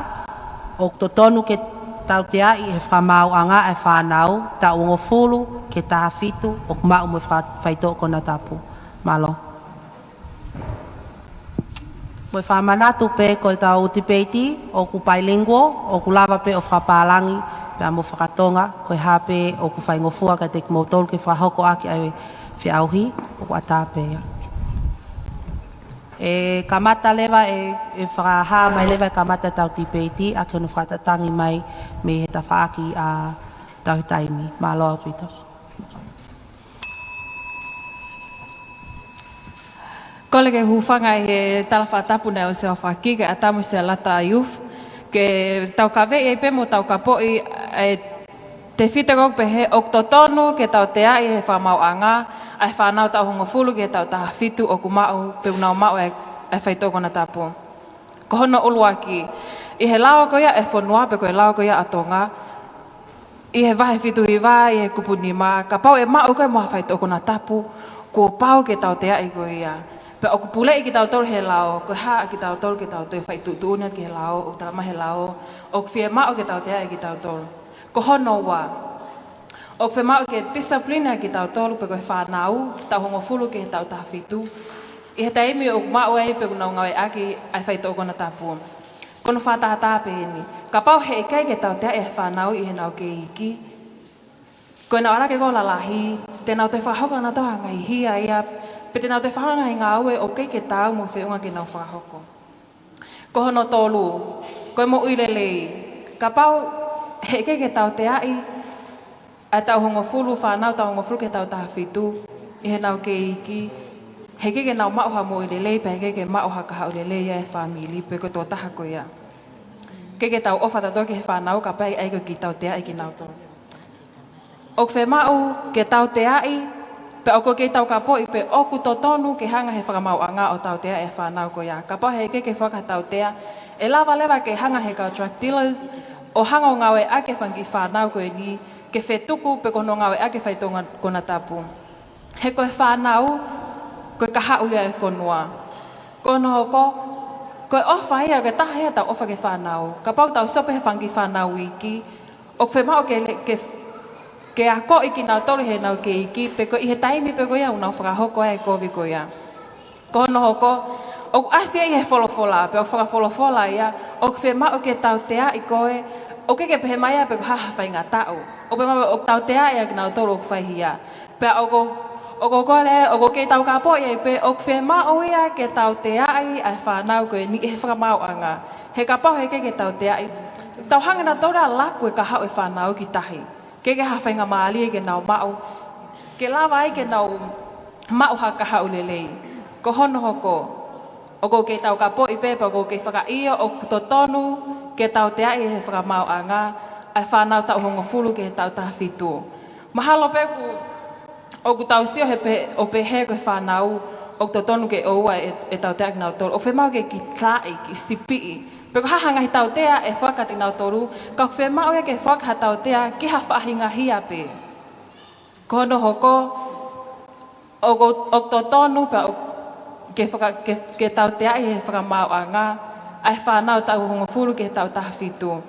ʻoku totonu ke tauteaʻi ʻe he fakamaauʻanga ʻa e fānau taʻu hongofulu ki he taha fitu ʻoku maʻu mo e fa-, faitoʻo konatapu. Mālō. Mo e fakamanatu pē ko ʻetau tipeiti ʻoku bilingual, ʻoku lava pē ʻo fakapālangi Pea mo fakatonga, ko e hā pē ʻoku faingofua kiate kimoutolu ke fakahoko ʻaki ʻa e feʻauhi, ʻoku ʻatā pē ia. ʻE kamata leva ʻe, ʻe fakahā mai leva ʻe kamata ʻetau tipeiti, ʻaki hono fakatangi mai mei he tafaʻaki ʻa Tauhitaimi. Mālō ʻaupito. Kole ke u hūfanga ʻi he tala fakatapu naʻe ʻosi aofaki, ke ʻatā mo Sialata Youth, ke tau kaveʻi ai pē mo tau kapoʻi ʻa e tefito ʻoku pehē ʻoku totonu ke tauteaʻi ʻe he fakamaauʻanga ʻa e fānau taʻu hongofulu ki he taʻu taha fitu ʻoku maʻu pe ʻoku nau maʻu ʻa e, ʻa e faitoʻo konatapu. Ko hono ʻuluaki, ʻi he lao ko ia ʻa e fonua pe ko e lao ko ia ʻa Tonga, ʻi he vahe fitu hiva, ʻi he kupu nima, kapau ʻe maʻu koe mo ha faitoʻo konatapu, kuo pau ke tauteaʻi koe ia. Pea ʻoku puleʻi kitautolu he lao, ko e hā ʻa kitautolu ke tau toe fai tuʻutuʻuni atu ki he lao, ʻoku talamai he lao ʻoku fiemaʻu ke tauteaʻi kitautolu. Ko hono ua, ʻoku fiemaʻu ke discipline kitautolu pe ko e fānau taʻu hongofulu ki he taʻu taha fitu, ʻi he taimi ʻoku maʻu ai pe ʻoku nau ngāueʻaki ʻa e faitoʻo konatapu. Ko hono fakatātā pē eni, kapau heʻikai ke tauteaʻi ʻa e fānau ʻi heʻenau kei iiki, ko ʻenau ʻalu hake ʻo lalahi, te nau toe fakahoko ʻa e ngaahi hia ia, pe te nau toe fakahoko ʻa e ngaahi ngāue ʻoku ʻikai ke taau mo e feʻunga ke nau fakahoko. Ko hono tolu, ko e moʻui lelei. Kapau heʻikai ke tauteaʻi ʻa e taʻu hongofulu, fānau taʻu hongofulu ki he taʻu taha fitu ʻi heʻenau kei iiki, heʻikai ke nau maʻu ha moʻui lelei, pea heʻikai ke maʻu ha kahaʻu lelei ʻa e fāmili pe ko e tokotaha ko ia. ʻIkai ke tau ʻofa tautolu ki he fānau kapau ʻe ʻikai ke tauteaʻi kinautolu. ʻOku fiemaʻu ke tauteaʻi, pea ʻoku kei tau kapoʻi pe ʻoku totonu ke hanga ʻe he fakamaauʻanga ʻo tauteaʻi ʻa e fānau ko ia. Kapau heʻikai ke foaki ha tautea, ʻe lava leva ke hanga ʻe he kau drug dealers ʻo hanga ʻo ngāueʻaki ʻa e fanga kiʻi fānau ko eni ke fetuku pe ko hono ngāueʻaki ʻa e faitoʻo konatapu. He ko e fānau, ko e kahaʻu ia ʻo e fonua. Ko hono hoko, ko e ʻofa ia, ko e taha ia ʻetau ʻofa ki he fānau. Kapau tau sio pē he fanga kiʻi fānau iiki, ʻoku fiemaʻu ke le-, ke, ke akoʻi kinautolu heʻenau kei iiki, pe ko e ʻi he taimi pe ko ia ʻoku nau fakahoko ai ʻa e kovi ko ia. Ko hono hoko, ʻoku ʻasi ia ʻi he folofola, pea ʻoku fakafolofola ia, ʻoku fiemaʻu ke tauteaʻi koe, ʻoku ʻikai ke pehē mai ia pe ko e hā ha faʻahinga taʻu. ʻOku pehē mai ʻoku tauteaʻi ʻa kinautolu ʻoku fai hia. Pea ʻoku, ʻoku kole, ʻoku kei tau kapoʻi ai pē, ʻoku fiemaʻu ia ke tauteaʻi ʻa e fānau ko eni ʻi he fakamaauʻanga. He kapau heʻikai ke tauteaʻi, tau hanga nautolu ʻo laku e kahaʻu ʻo e fānau ki tahi. ʻIkai ke ha faingamālie ke nau maʻu, ke lava ai ke nau maʻu ha kahaʻu lelei. Ko hono hoko, ʻoku kei tau kapoʻi pē, pea ʻoku kei fakaʻio ʻoku totonu ke tauteaʻi ʻe he fakamaauʻanga ʻa e fānau taʻu hongofulu ki he taʻu taha fitu. Mahalo pē ʻoku, ʻoku tau sio he pe-, ʻo pehē ko e fānau ʻoku totonu ke ʻoua ʻe, ʻe tauteaʻi kinautolu. ʻOku fiemaʻu ke kiʻi talaʻi, kiʻi sipiʻi. Pe ko e hā ha ngaahi tautea ʻe foaki kiate kinautolu, ka ʻoku fiemaʻu ia ke foaki ha tautea ki ha faʻahinga hia pē. Ko hono hoko, ʻoku, ʻoku totonu pea ʻoku, ke faka-, ke, ke tauteaʻi ʻe he fakamaauʻanga ʻa e fānau taʻu hongofulu ki he taʻu taha fitu.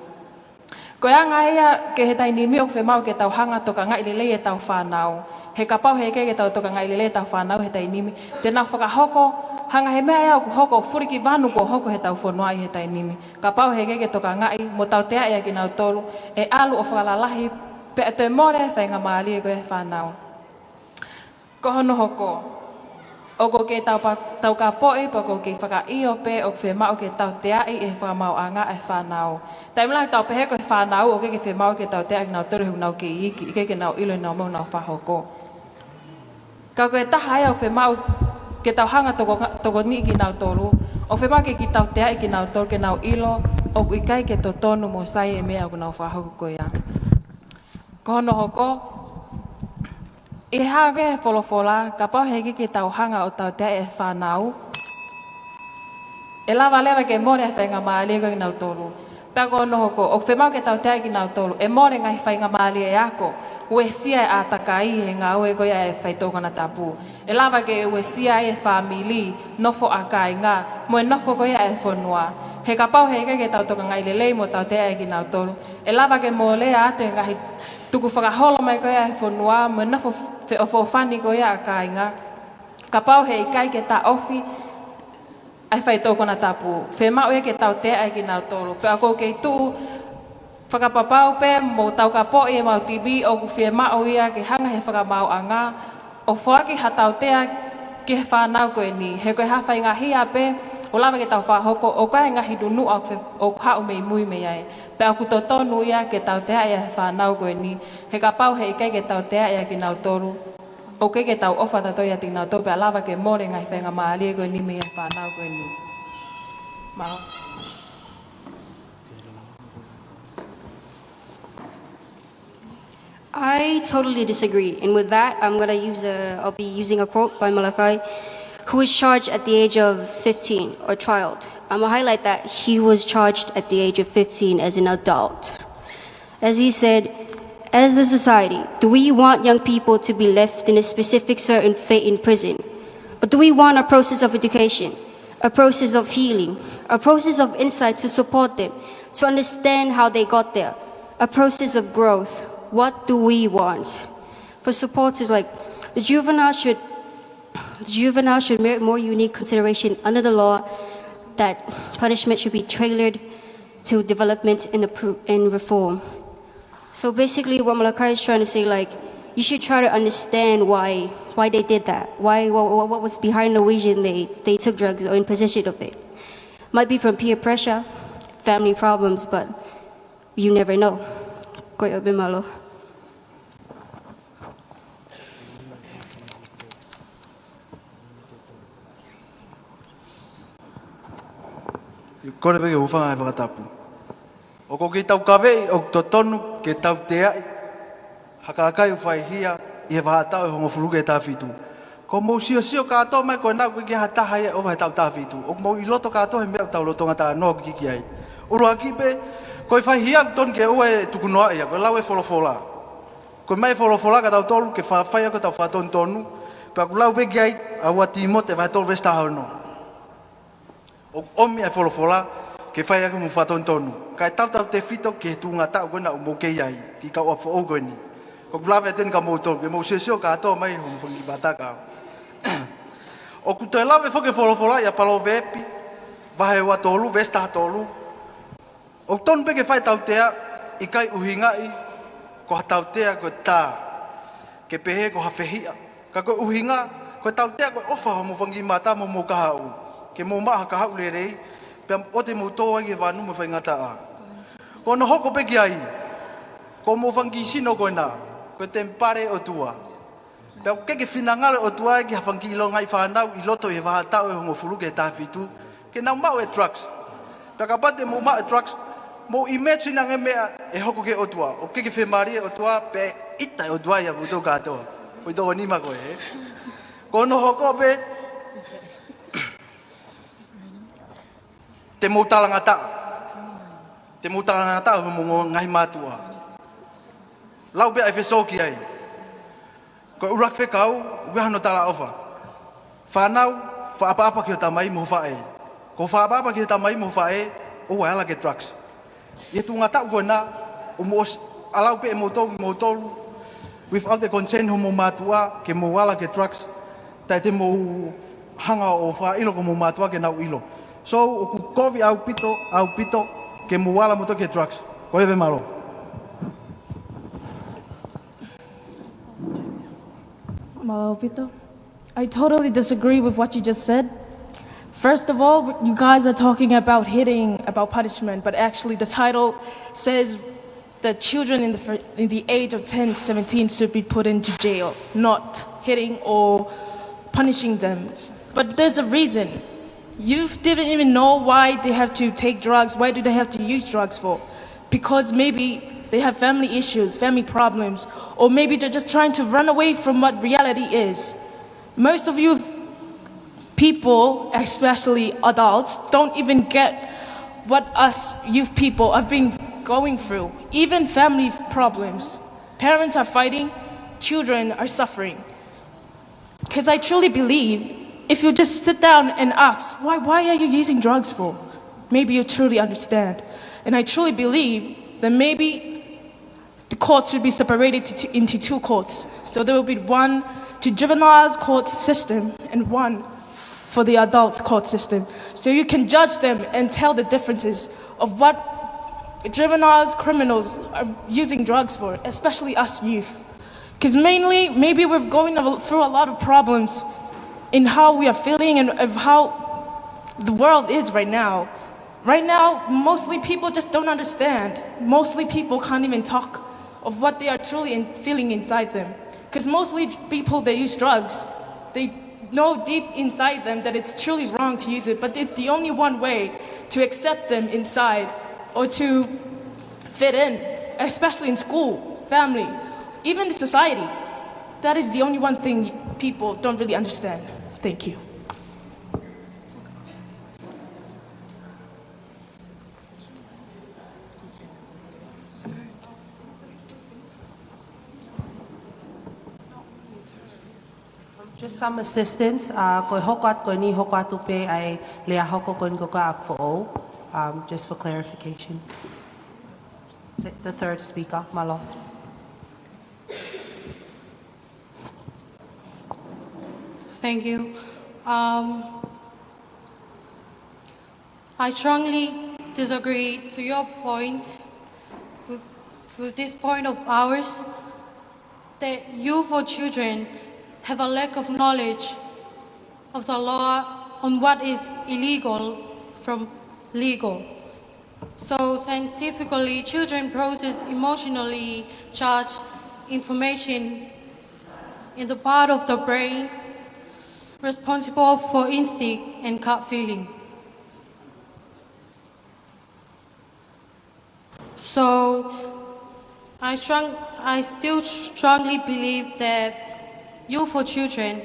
Ko e anga ia ki he taimi ni ʻoku fiemaʻu ke tau hanga ʻo tokangaʻi lelei ʻetau fānau. He kapau heʻikai ke tau tokangaʻi lelei ʻetau fānau he taimi ni, te nau fakahoko, hangē ha meʻa ia ʻoku hoko, fulikivanu kuo hoko heʻetau fonua ʻi he taimi ni. Kapau heʻikai ke tokangaʻi mo tauteaʻi ʻa kinautolu, ʻe ʻalu ʻo fakalalahi, pea ʻe toe mole ʻa e faingamālie ko ia ʻa e fānau. Ko hono hoko, ʻoku kei tau pa-, tau kapoʻi, pea ʻoku kei fakaʻio pē ʻoku fiemaʻu ke tauteaʻi ʻe he fakamaauʻanga ʻa e fānau. Taimi lahi tau pehē ko e fānau ʻoku ʻikai ke fiemaʻu ke tauteaʻi kinautolu he ʻoku nau kei iiki, ʻikai ke nau ʻilo ʻenau meʻa ʻoku nau fakahoko. Ka ko e taha ia ʻoku fiemaʻu ke tau hanga ʻo toko-, tokoniʻi kinautolu, ʻoku fiemaʻu ke kiʻi tauteaʻi kinautolu ke nau ʻilo ʻoku ʻikai ke totonu mo sai e meʻa ʻoku nau fakahoko ko ia. Ko hono hoko, ʻi he hanga ʻe he folofola, kapau heʻikai ke tau hanga ʻo tauteaʻi e fānau, ʻe lava leva ke mole e faingamālie ko ia ʻa kinautolu. Pea ko hono hoko, ʻoku fiemaʻu ke tauteaʻi kinautolu, ʻe mole e ngaahi faingamālie ʻe ako, uesia e ʻātakai he ngāue ko ia ʻa e faitoʻo konatapu. ʻE lava ke uesia e fāmili, nofo ʻa kāinga, mo e nofo ko ia ʻa e fonua. He kapau heʻikai ke tau tokangaʻi lelei mo tauteaʻi kinautolu, ʻe lava ke molea atu e ngaahi tukufakaholo mai ko ia ʻa e fonua, mo e nofo feʻofoʻofani ko ia ʻa kāinga. Kapau heʻikai ke taʻofi ʻa e faitoʻo konatapu, fiemaʻu ia ke tauteaʻi kinautolu. Pea ʻoku kei tuʻu Fakapapau pē mo taukapoʻi ʻemau timi ʻoku fiemaʻu ia ke hanga he fakamaauʻanga ʻo foaki ha tautea ki he fānau ko eni. He ko e hā faingahia pē ʻoku lava ke tau fakahoko ʻoku ʻi ai e ngaahi nunuʻa ʻoku fe-, ʻoku haʻu mei mui mei ai. Pea ʻoku totonu ia ke tauteaʻi ʻe he fānau ko eni. He kapau he ʻikai ke tauteaʻi ʻe kinautolu, ʻoku ʻikai ke tau ʻofa tautolu ʻiate kinautolu pea lava ke mole e ngaahi faingamālie ko eni mei he fānau ko eni. Mālō. I totally disagree. And with that, I'm gonna use a, I'll be using a quote by Malakai, who was charged at the age of fifteen, or trialed. I'm gonna highlight that he was charged at the age of fifteen as an adult. As he said, as a society, do we want young people to be left in a specific certain fate in prison? Or do we want a process of education, a process of healing, a process of insight to support them, to understand how they got there, a process of growth? What do we want? For supporters, like, the juvenile should, the juvenile should merit more unique consideration under the law, that punishment should be tailored to development and appro-, and reform. So basically, what Malakai is trying to say, like, you should try to understand why, why they did that. Why, what, what, what was behind the reason they, they took drugs or in possession of it? Might be from peer pressure, family problems, but you never know. Ko ia pē, mālō. ʻIo, kole pē ke u hūfanga he fakatapu. ʻOku ou kei taukaveʻi ʻoku totonu ke tauteaʻi ha kakai ʻoku faihia ʻi he vahaʻa taʻu ʻe hongofulu ki he taha fitu. Ko hoʻomou siosio kātoa mai ko ena ʻoku ʻikai ha taha ia ʻe ʻova he taʻu taha fitu. ʻOku mou ʻi loto kātoa he meʻa ʻoku tau lolotonga talanoa ki ai. ʻUluaki pē, ko e faihia ʻoku totonu ke ʻoua ʻe tukunoaʻi ia, ko e lau ʻa e folofola. Ko e ʻomai ʻa e folofola kiate kitautolu ke fa-, fai ʻaki hotau fatonutonu. Pea ʻoku lau pē ki ai ʻa ua Tīmote vahe tolu veesi taha ono. ʻOku ʻomi ʻa e folofola ke fai ʻaki homou fatonutonu. Kae tautautefito ki he tuʻunga taʻu ko ena ʻoku mou kei ai, kiʻi kau ʻapi foʻou ko eni. ʻOku ou lave atu eni kia moutolu, ke mou siosio kātoa mai hoʻomou fanga kiʻi vātaka. ʻOku toe lave foki e folofola ʻia Palōvepi, vahe ua tolu, veesi taha tolu. ʻOku tonu pē ke fai e tautea, ʻikai ʻuhingaʻi ko ha tautea ko e tā, ke pehē ko ha fehiʻa. Ka ko e ʻuhinga, ko e tautea ko e ʻofa homou fanga kiʻi mata mo hoʻomou kahaʻu, ke mou maʻu ha kahaʻu lelei, pea ʻoua te mou tō ai ki he vanu mo e faingataʻa. Ko hono hoko pē ki ai, ko homou fanga kiʻi sino ko ena, ko e temipale ʻo e ʻOtua. Pea ʻoku ʻikai ke finangalo e ʻOtua ia ki ha fanga kiʻi ngaahi fānau ʻi loto ʻi he vahaʻa taʻu ʻe hongofulu ki he taha fitu, ke nau maʻu e drugs. Pea kapau te mou maʻu e drugs, mou imagine ange e meʻa ʻe hoko ki he ʻOtua. ʻOku ʻikai ke fiemālie e ʻOtua, pea ʻita e ʻOtua ia moutolu kātoa. Ko e tō nima ko ē, ē. Ko hono hoko pē, te mou talangataʻa. Te mou talangataʻa homou ngaahi mātuʻa. Lau pē ʻa ʻEfesō ki ai. Ko e ʻuluaki fekau, ʻoku ʻi ai hano talaʻofa. Fānau, fakaʻapaʻapa ki ho tamai mo ho faʻē. Ko e fakaʻapaʻapa ki ho tamai mo ho faʻē, ʻoua ʻe ala ki he drugs. ʻI he tuʻunga taʻu ko ena, ʻoku mou ʻosi ʻalu pē ʻe moutolu, moutolu, without the consent homou mātuʻa, ke mou ala ki he drugs, taʻe te mou hanga ʻo fakaʻilo ki homou mātuʻa ke nau ʻilo. So, ʻoku kovi ʻaupito, ʻaupito, ke mou ala moutolu ki he drugs. Ko ia pē, mālō. Mālō ʻaupito. I totally disagree with what you just said. First of all, you guys are talking about hitting, about punishment, but actually the title says that children in the fir-, in the age of ten to seventeen should be put into jail, not hitting or punishing them. But there's a reason. You didn't even know why they have to take drugs. Why do they have to use drugs for? Because maybe they have family issues, family problems, or maybe they're just trying to run away from what reality is. Most of you people, especially adults, don't even get what us youth people have been going through. Even family problems. Parents are fighting, children are suffering. 'Cause I truly believe if you just sit down and ask, "Why, why are you using drugs for?" Maybe you truly understand. And I truly believe that maybe the courts should be separated to, to, into two courts. So there will be one to juveniles court system and one for the adults court system. So you can judge them and tell the differences of what juveniles, criminals are using drugs for, especially us youth. Because mainly, maybe we're going a- through a lot of problems in how we are feeling and of how the world is right now. Right now, mostly people just don't understand. Mostly people can't even talk of what they are truly in- feeling inside them. Because mostly j- people that use drugs, they know deep inside them that it's truly wrong to use it, but it's the only one way to accept them inside or to fit in, especially in school, family, even the society. That is the only one thing people don't really understand. Thank you. Just some assistance. Uh, ko e hoko atu ko eni, hoko atu pē ʻa e lea hoko ko eni ko ka foʻou. Um, just for clarification. Se- The third speaker, mālō. Thank you. Um, I strongly disagree to your point with, with this point of ours that youth or children have a lack of knowledge of the law on what is illegal from legal. So scientifically, children process emotionally charged information in the part of the brain responsible for instinct and gut feeling. So I strong, I still strongly believe that youth or children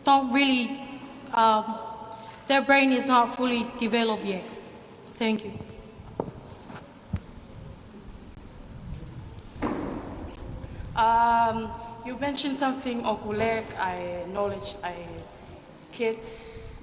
don't really, um, their brain is not fully developed yet. Thank you. Um, you mentioned something ʻoku lack ʻa e knowledge ʻa e kids,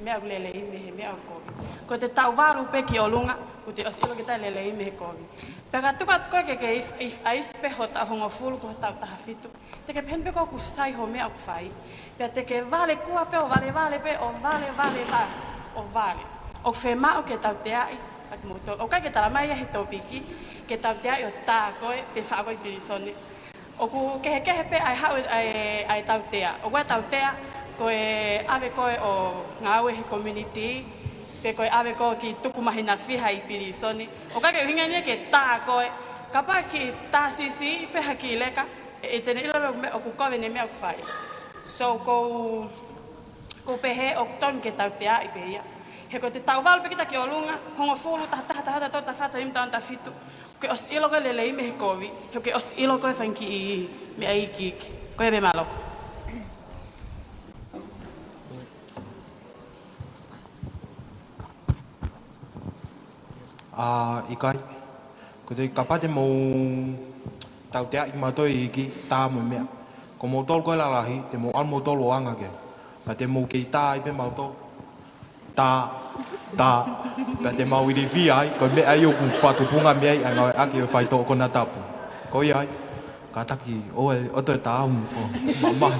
meʻa ʻoku lelei mei he meʻa ʻoku kovi. Ko ʻete taʻu valu pē ki ʻolunga, kuo te ʻosi ʻilo ke taʻe lelei mei he kovi. Pea ka tuku atu koe ke ke if, if ʻaisi pē ho taʻu hongofulu ki ho taʻu taha fitu, te ke pehē pē ʻoku sai hoʻo meʻa ʻoku fai. Pea te ke vale kuo pē ʻo vale vale pē, ʻo vale vale vale, ʻo vale. ʻOku fiemaʻu ke tauteaʻi ʻa kimoutolu. ʻOku ʻikai ke talamai ia he topiki ke tauteaʻi ʻo tā koe pe faʻa koe ʻi pilīsone. ʻOku kehekehe pē ʻa e haʻu ʻa e, ʻa e tautea. ʻOku ʻi ai e tautea ko e ʻave koe ʻo ngāue he community, pe ko e ʻave koe ki tuku mahina fiha ʻi pilīsone. ʻOku ʻikai ke ʻuhinga ia ke tā koe. Kapau ʻe kiʻi tā siʻisiʻi pē ha kiʻi leka, ʻe, ʻe te ne ʻilo leva meʻa ʻoku kovi ʻene meʻa ʻoku fai. So, ʻoku ou, ʻoku ou pehē ʻoku totonu ke tauteaʻi pē ia. He ko ʻete taʻu valu pē kita ki ʻolunga, hongofulu, taha taha, taha taha, taha taha, taha nima, taha ono, taha fitu. Ke ʻosi ʻilo koe lelei mei he kovi, he ke ʻosi ʻilo koe fanga kiʻi meʻa iiki. Ko ia pē, mālō. ʻA, ʻikai. Ko te kapau te mou tauteaʻi mautolu ʻe iiki, tā mo e meʻa. Ko moutolu ko e lalahi, te mou ʻalu moutolu ʻo anga ki ai. Pea te mou kei tā ai pē mautolu. Tā, tā. Pea te mau ilifia ai, ko e meʻa ia ʻoku fakatupunga mei ai ʻa e ngāueʻaki ʻo e faitoʻo konatapu. Ko ia ai, kātaki ʻoua ʻe ʻoto e tā ʻoku mou fo. Mamahi.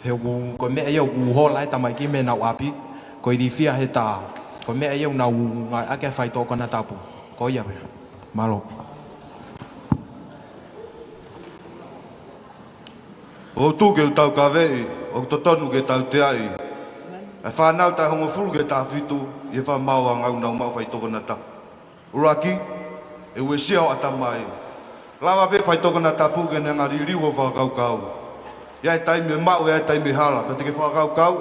He ʻoku, ko e meʻa ia ʻoku hola ai e tamaiki mei heʻenau ʻapi, ko e ilifia he tā. Ko e meʻa ia ʻoku nau ngāueʻaki e faitoʻo konatapu. Ko ia pē. Mālō. ʻOku ou tui ke u taukaveʻi, ʻoku totonu ke tauteaʻi ʻa e fānau taʻu hongofulu ki he taha fitu ʻi he fakamaauʻanga ʻoku nau maʻu faitoʻo konatapu. ʻUluaki, ʻe uesia ho ʻatamai. Lava pē faitoʻo konatapu ke ne hanga ʻo liliu ho fakakaukau. ʻI ai e taimi ʻe maʻu, ʻi ai e taimi ʻe hala, pea te ke fakakaukau,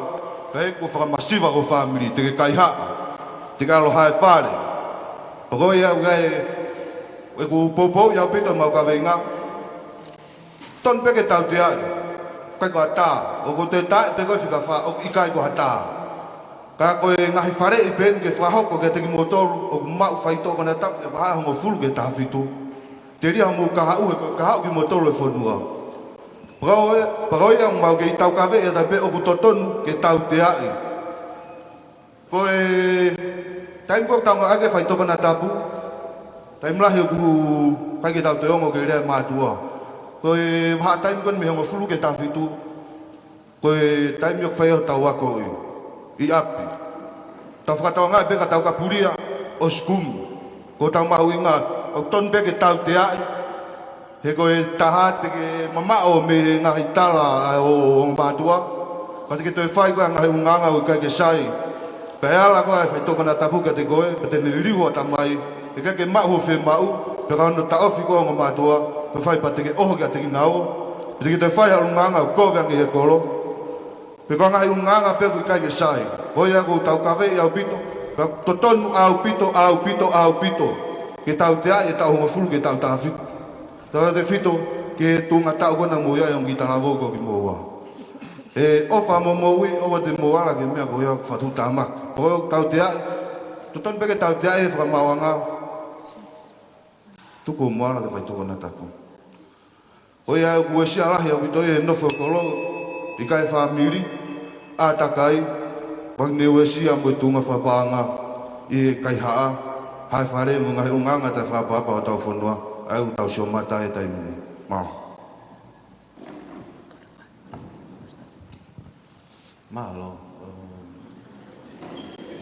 pea ʻe kuo fakamasiva ho fāmili, te ke kaihaʻa, te ke ʻalu ʻo hae fale. Pea ko ia ʻoku ʻi ai ʻeku poupouʻi ʻaupito ʻemau kaveinga. Totonu pē ke tauteaʻi, ʻikai ko ha tā, ʻoku te tā pē koe fika fā, ʻoku ʻikai ko ha tā. Ka ko e ngaahi faleʻi pē eni ke fakahoko kiate kimoutolu ʻoku maʻu faitoʻo konatapu ʻe vahaʻa hongofulu ki he taha fitu. Telia hoʻomou kahaʻu he ko e kahaʻu kimoutolu ʻo e fonua. Pea ko ia, pea ko ia ʻoku mau kei taukaveʻi atu pē ʻoku totonu ke tauteaʻi. Ko e taimi ko ē ʻoku tau ngāueʻaki e faitoʻo konatapu, taimi lahi ʻoku ʻikai ke tau toe ongo ki he lea ʻa e mātuʻa. Ko e vahaʻa taimi ko eni mei he hongofulu ki he taha fitu, ko e taimi ʻoku fai ai hotau ako ʻi, ʻi ʻapi. Tau fakatauange pē ka tau kapulia ʻo sukumi. Ko hotau mahuʻinga, ʻo ʻoku tonu pē ke tauteaʻi, he ko e taha te ke mamaʻo mei he ngaahi tala ʻa e ʻo, ʻo mātuʻa, pea te ke toe fai ko e ngaahi ʻulungaanga ʻoku ʻikai ke sai. Pea ʻe ala ko ē ʻa e faitoʻo konatapu kiate koe, pea te ne liliu ho ʻatamai, he ʻikai ke maʻu hoʻo fiemaʻu, pea ka hono taʻofi koe ʻe he ongo mātuʻa, pea fai pea te ke ʻoho kiate kinaua, pea te ke toe fai ha ʻulungaanga ʻoku kovi ange he kolo. Pe ko e ngaahi ʻulungaanga pē ʻoku ʻikai ke sai. Ko ia ʻoku ou taukaveʻi ʻaupito, pea totonu ʻaupito, ʻaupito, ʻaupito ke tauteaʻi e taʻu hongofulu ki he taʻu taha fitu. Taʻu taha fitu ki he tuʻunga taʻu ko ena ʻoku mou ʻi ai, ongo kiʻi talavou ko kimoua. ʻE ʻofa mo moʻui, ʻoua te mou ala ki he meʻa ko ia ʻoku fakatāmaki. Ko e tauteaʻi, totonu pē ke tauteaʻi e fakamaauʻanga. Tuku hoʻomo ala ki he faitoʻo konatapu. Ko ia ʻoku uesia lahi ʻaupito ia he nofo kolo, ʻikai fāmili, ʻātakai, pea ne uesia mo e tuʻunga fakapaʻanga ʻi he kaihaʻa, hae fale mo e ngaahi ʻulungaanga taʻefakaʻapaʻapa ʻo hotau fonua, ʻa ia ʻoku tau sio mata he taimi ni. Mālō. Mālō. Um,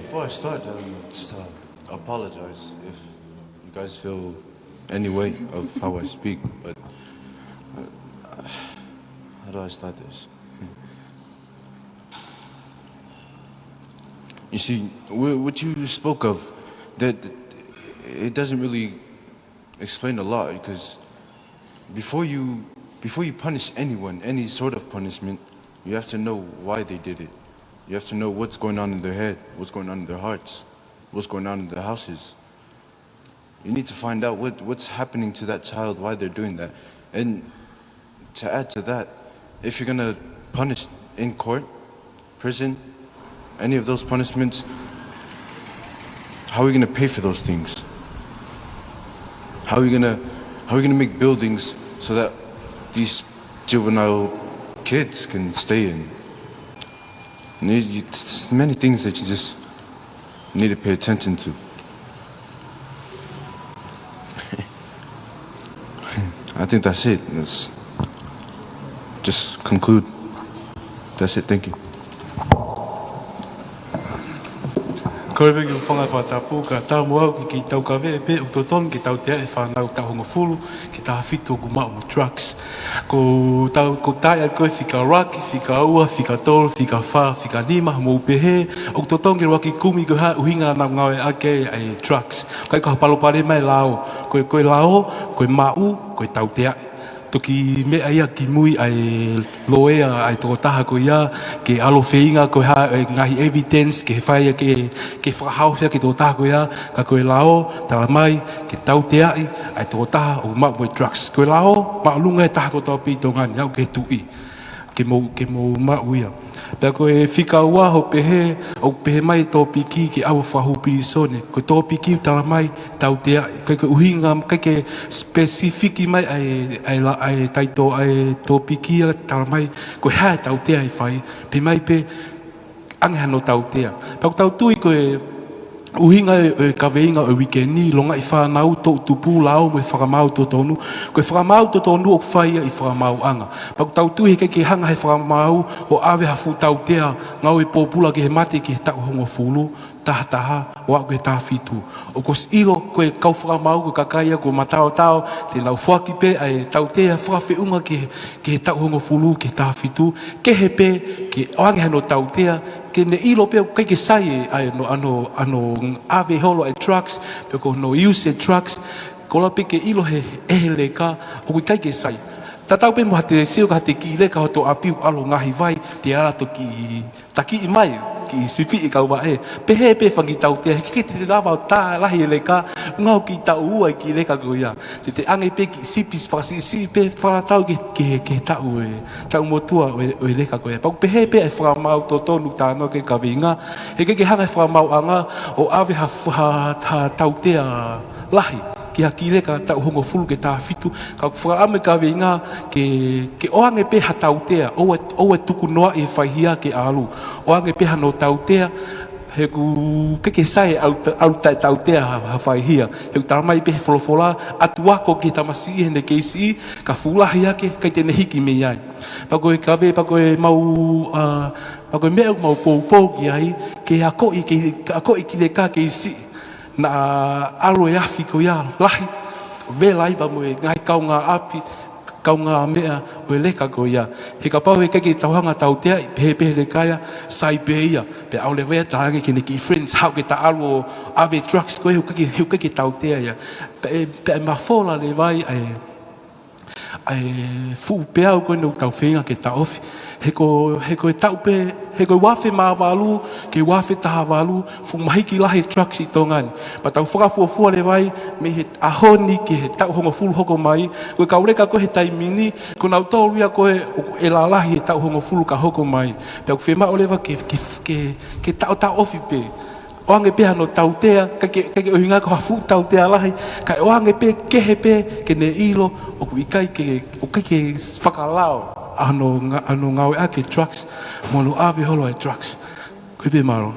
before I start, um, just uh, apologize if you guys feel any way of how I speak, but uh, how do I start this? You see, wh- what you spoke of, that it doesn't really explain a lot, because before you before you punish anyone, any sort of punishment, you have to know why they did it. You have to know what's going on in their head, what's going on in their hearts, what's going on in their houses. You need to find out what, what's happening to that child, why they're doing that. And to add to that, if you're going to punish in court, prison, any of those punishments, how are we going to pay for those things? How are we going to how are we going to make buildings so that these juvenile kids can stay in? And you, you, there's many things that you just need to pay attention to. I think that's it. Let's just conclude. That's it. Thank you. Kole pē ke u hūfanga he fakatapu, ka tau mo au ke kiʻi taukaveʻi pē ʻoku totonu ke tauteaʻi e fānau taʻu hongofulu ki he taha fitu ʻoku maʻu mo e drugs. Ko tau, ko tau ʻai ko e fika ʻuluaki, fika ua, fika tolu, fika fā, fika nima, mou pehē, ʻoku totonu ke ʻuluaki kumi ko e hā e ʻuhinga naʻa nau ngāueʻaki ai e drugs. ʻIkai ko ha palopalema e lao. Ko e, ko e lao, ko e maʻu, ko e tauteaʻi. Toki meʻa ia kimui ʻa e loea ʻa e tokotaha ko ia, ke ʻalu ʻo feinga ko e hā e ngaahi evidence, ke fai ia ke, ke fakahaofi ʻaki e tokotaha ko ia, ka ko e lao, tala mai, ke tauteaʻi ʻa e tokotaha ʻoku maʻu mo e drugs. Ko e lao, māʻolunga e taha kotoa pē ʻi Tonga ni, aʻu ki he tuʻi, ke mou, ke mou maʻu ia. Pea ko e fika ua ʻoku pehē, ʻoku pehē mai e tōpiki ke ʻalu ʻo fakahū pilīsone. Ko e tōpiki ʻoku tala mai, tauteaʻi. ʻIkai ko e ʻuhinga, ʻikai ke specific mai ʻa e, ʻa e la-, ʻa e taitō, ʻa e tōpiki ia tala mai, ko e hā e tautea ʻe fai, pehē mai pē, ʻoange hano tautea. Pea ʻoku tau tui ko e ʻuhinga ʻo e, ʻo e kaveinga ʻo e uike ni, longaʻi fānau, toʻu tupu, lao mo e fakamaau totonu. Ko e fakamaau totonu ʻoku fai ia ʻi he fakamaauʻanga. Pea ʻoku tau tui he ʻikai ke hanga ʻe he fakamaau ʻo ʻave ha fuʻu tautea ngāue pōpula ki he mate ki he taʻu hongofulu, taha taha, ʻo aʻu ki he taha fitu. ʻOku ʻosi ʻilo ko e kau fakamaau ko e kakai ia ʻoku mataotao, te nau foaki pē ʻa e tautea fakafeʻunga ki he, ki he taʻu hongofulu, ki he taha fitu, kehe pē ke ʻoange hano tautea, ke ne ʻilo pē ʻoku ʻikai ke sai e, ʻa e ʻano, ʻano, ʻano ʻave holo e drugs, pe ko hono use e drugs, kola pē ke ʻilo he, ʻe he leka, ʻoku ʻikai ke sai. Tatau pē mo haʻate sio ki haʻate kiʻi leka hoto ʻapi ʻoku ʻalu ʻo ngaohi vai, te ala toki takiʻi mai, kiʻi sipi e kau vaʻe. Pehē pē fanga kiʻi tautea, he ʻikai te te lava ʻo tā lahi e leka, ngau kiʻi taʻu ua e kiʻi leka ko ia. Te te ʻange pē kiʻi sipi fakasiʻisiʻi pē fakatatau ki he, ki he, ki he taʻu e, taʻu motuʻa ʻo e, ʻo e leka ko ia. Pea ʻoku pehē pē ʻa e fakamaau totonu talanoa ki ai e kaveinga, he ʻikai ke hanga ʻe he fakamaauʻanga ʻo ʻave ha, ha, ha tautea lahi ki ha kiʻi leka taʻu hongofulu ki he taha fitu, ka ʻoku fakaʻamu e kaveinga ke, ke ʻoange pē ha tautea, ʻoua, ʻoua tuku noaʻi e faihia ke ʻalu. ʻOange pē hano tautea, he ʻoku ʻikai ke sai e ʻalu ta-, ʻalu taʻetautea ha, ha faihia. He ʻoku tala mai pē he folofola, ʻatu ako ki he tamasiʻi heʻene kei siʻi, ka fuʻu lahi hake, ʻikai te ne hiki mei ai. Pea ko e kaveinga, pea ko e mau, ʻa, pea ko e meʻa ʻoku mau poupou ki ai, ke akoʻi, ke akoʻi e kiʻi leka kei siʻi. Naʻa ʻalu e afi ko ia lahi, vela ai pea mo e ngaahi kaungāʻapi, kaungāmeʻa ʻo e leka ko ia. He kapau he ʻikai ke tau hanga ʻo tauteaʻi, pehē pē he leka ia, sai pē ia. Pea ʻalu leva ia ʻo talaange ki heʻene kiʻi friends, haʻu ke ta ʻalu ʻo ʻave e drugs ko ē, he ʻoku ʻikai ke, he ʻoku ʻikai ke tautea ia. Pea, pea mafola leva ai ʻa e, ʻa e fuʻu peau ko eni ʻoku tau feinga ke taʻofi. He ko, he ko e taʻu pē, he ko e ua afe mā valu ki he ua afe taha valu, fuʻu mahiki lahi e drugs ʻi Tonga ni. Pea tau fakafuofua leva ai mei he ʻaho ni ki he taʻu hongofulu hoko mai, ko e kau leka ko ē he taimi ni, ko kinautolu ia ko ē ʻoku lalahi he taʻu hongofulu ka hoko mai. Pea ʻoku fiemaʻu leva ke, ke, ke, ke taʻotaʻofi pē. ʻOange pē hano tautea, ʻikai ke, ʻikai ke ʻuhinga ko ha fuʻu tautea lahi, kae ʻoange pē, kehe pē, ke ne ʻilo ʻoku ʻikai ke, ʻoku ʻikai ke fakalao ʻa hono nga-, ʻa hono ngāueʻaki e drugs, mo hono ʻave holo e drugs. Ko ia pē, mālō.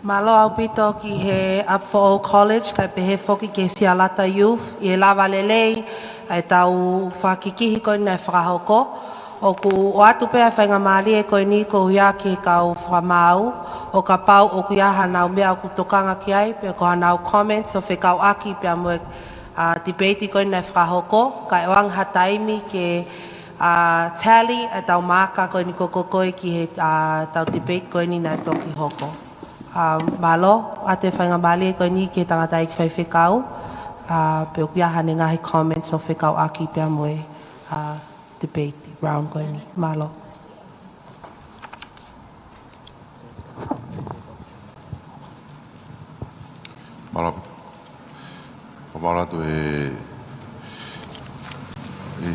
Mālō ʻaupito ki he ʻApifoʻou College, kae pehē foki ki he Sialata Youth, ʻi he lava lelei ʻa e tau fakakikihi ko eni naʻe fakahoko. ʻOku ʻoatu pē ʻa e faingamālie ko eni ko ia ki he kau fakamaau, ʻo kapau ʻoku ʻi ai haʻanau meʻa ʻoku tokanga ki ai, pe ko haʻanau comments ʻo fekauʻaki pea mo e, ʻa, debate ko eni naʻe fakahoko, kae ʻoange ha taimi ke, ʻa, tally ʻa e tau maaka ko eni ko ē ko ē ki he, ʻa, tau debate ko eni naʻe toki hoko. ʻA, mālō, ʻoatu e faingamālie ko eni ki he tangataʻeiki faifekau, ʻa, pe ʻoku ʻi ai haʻane ngaahi comments ʻo fekauʻaki pea mo e, ʻa, debate round ko eni. Mālō. Mālō. Mālō atu e, e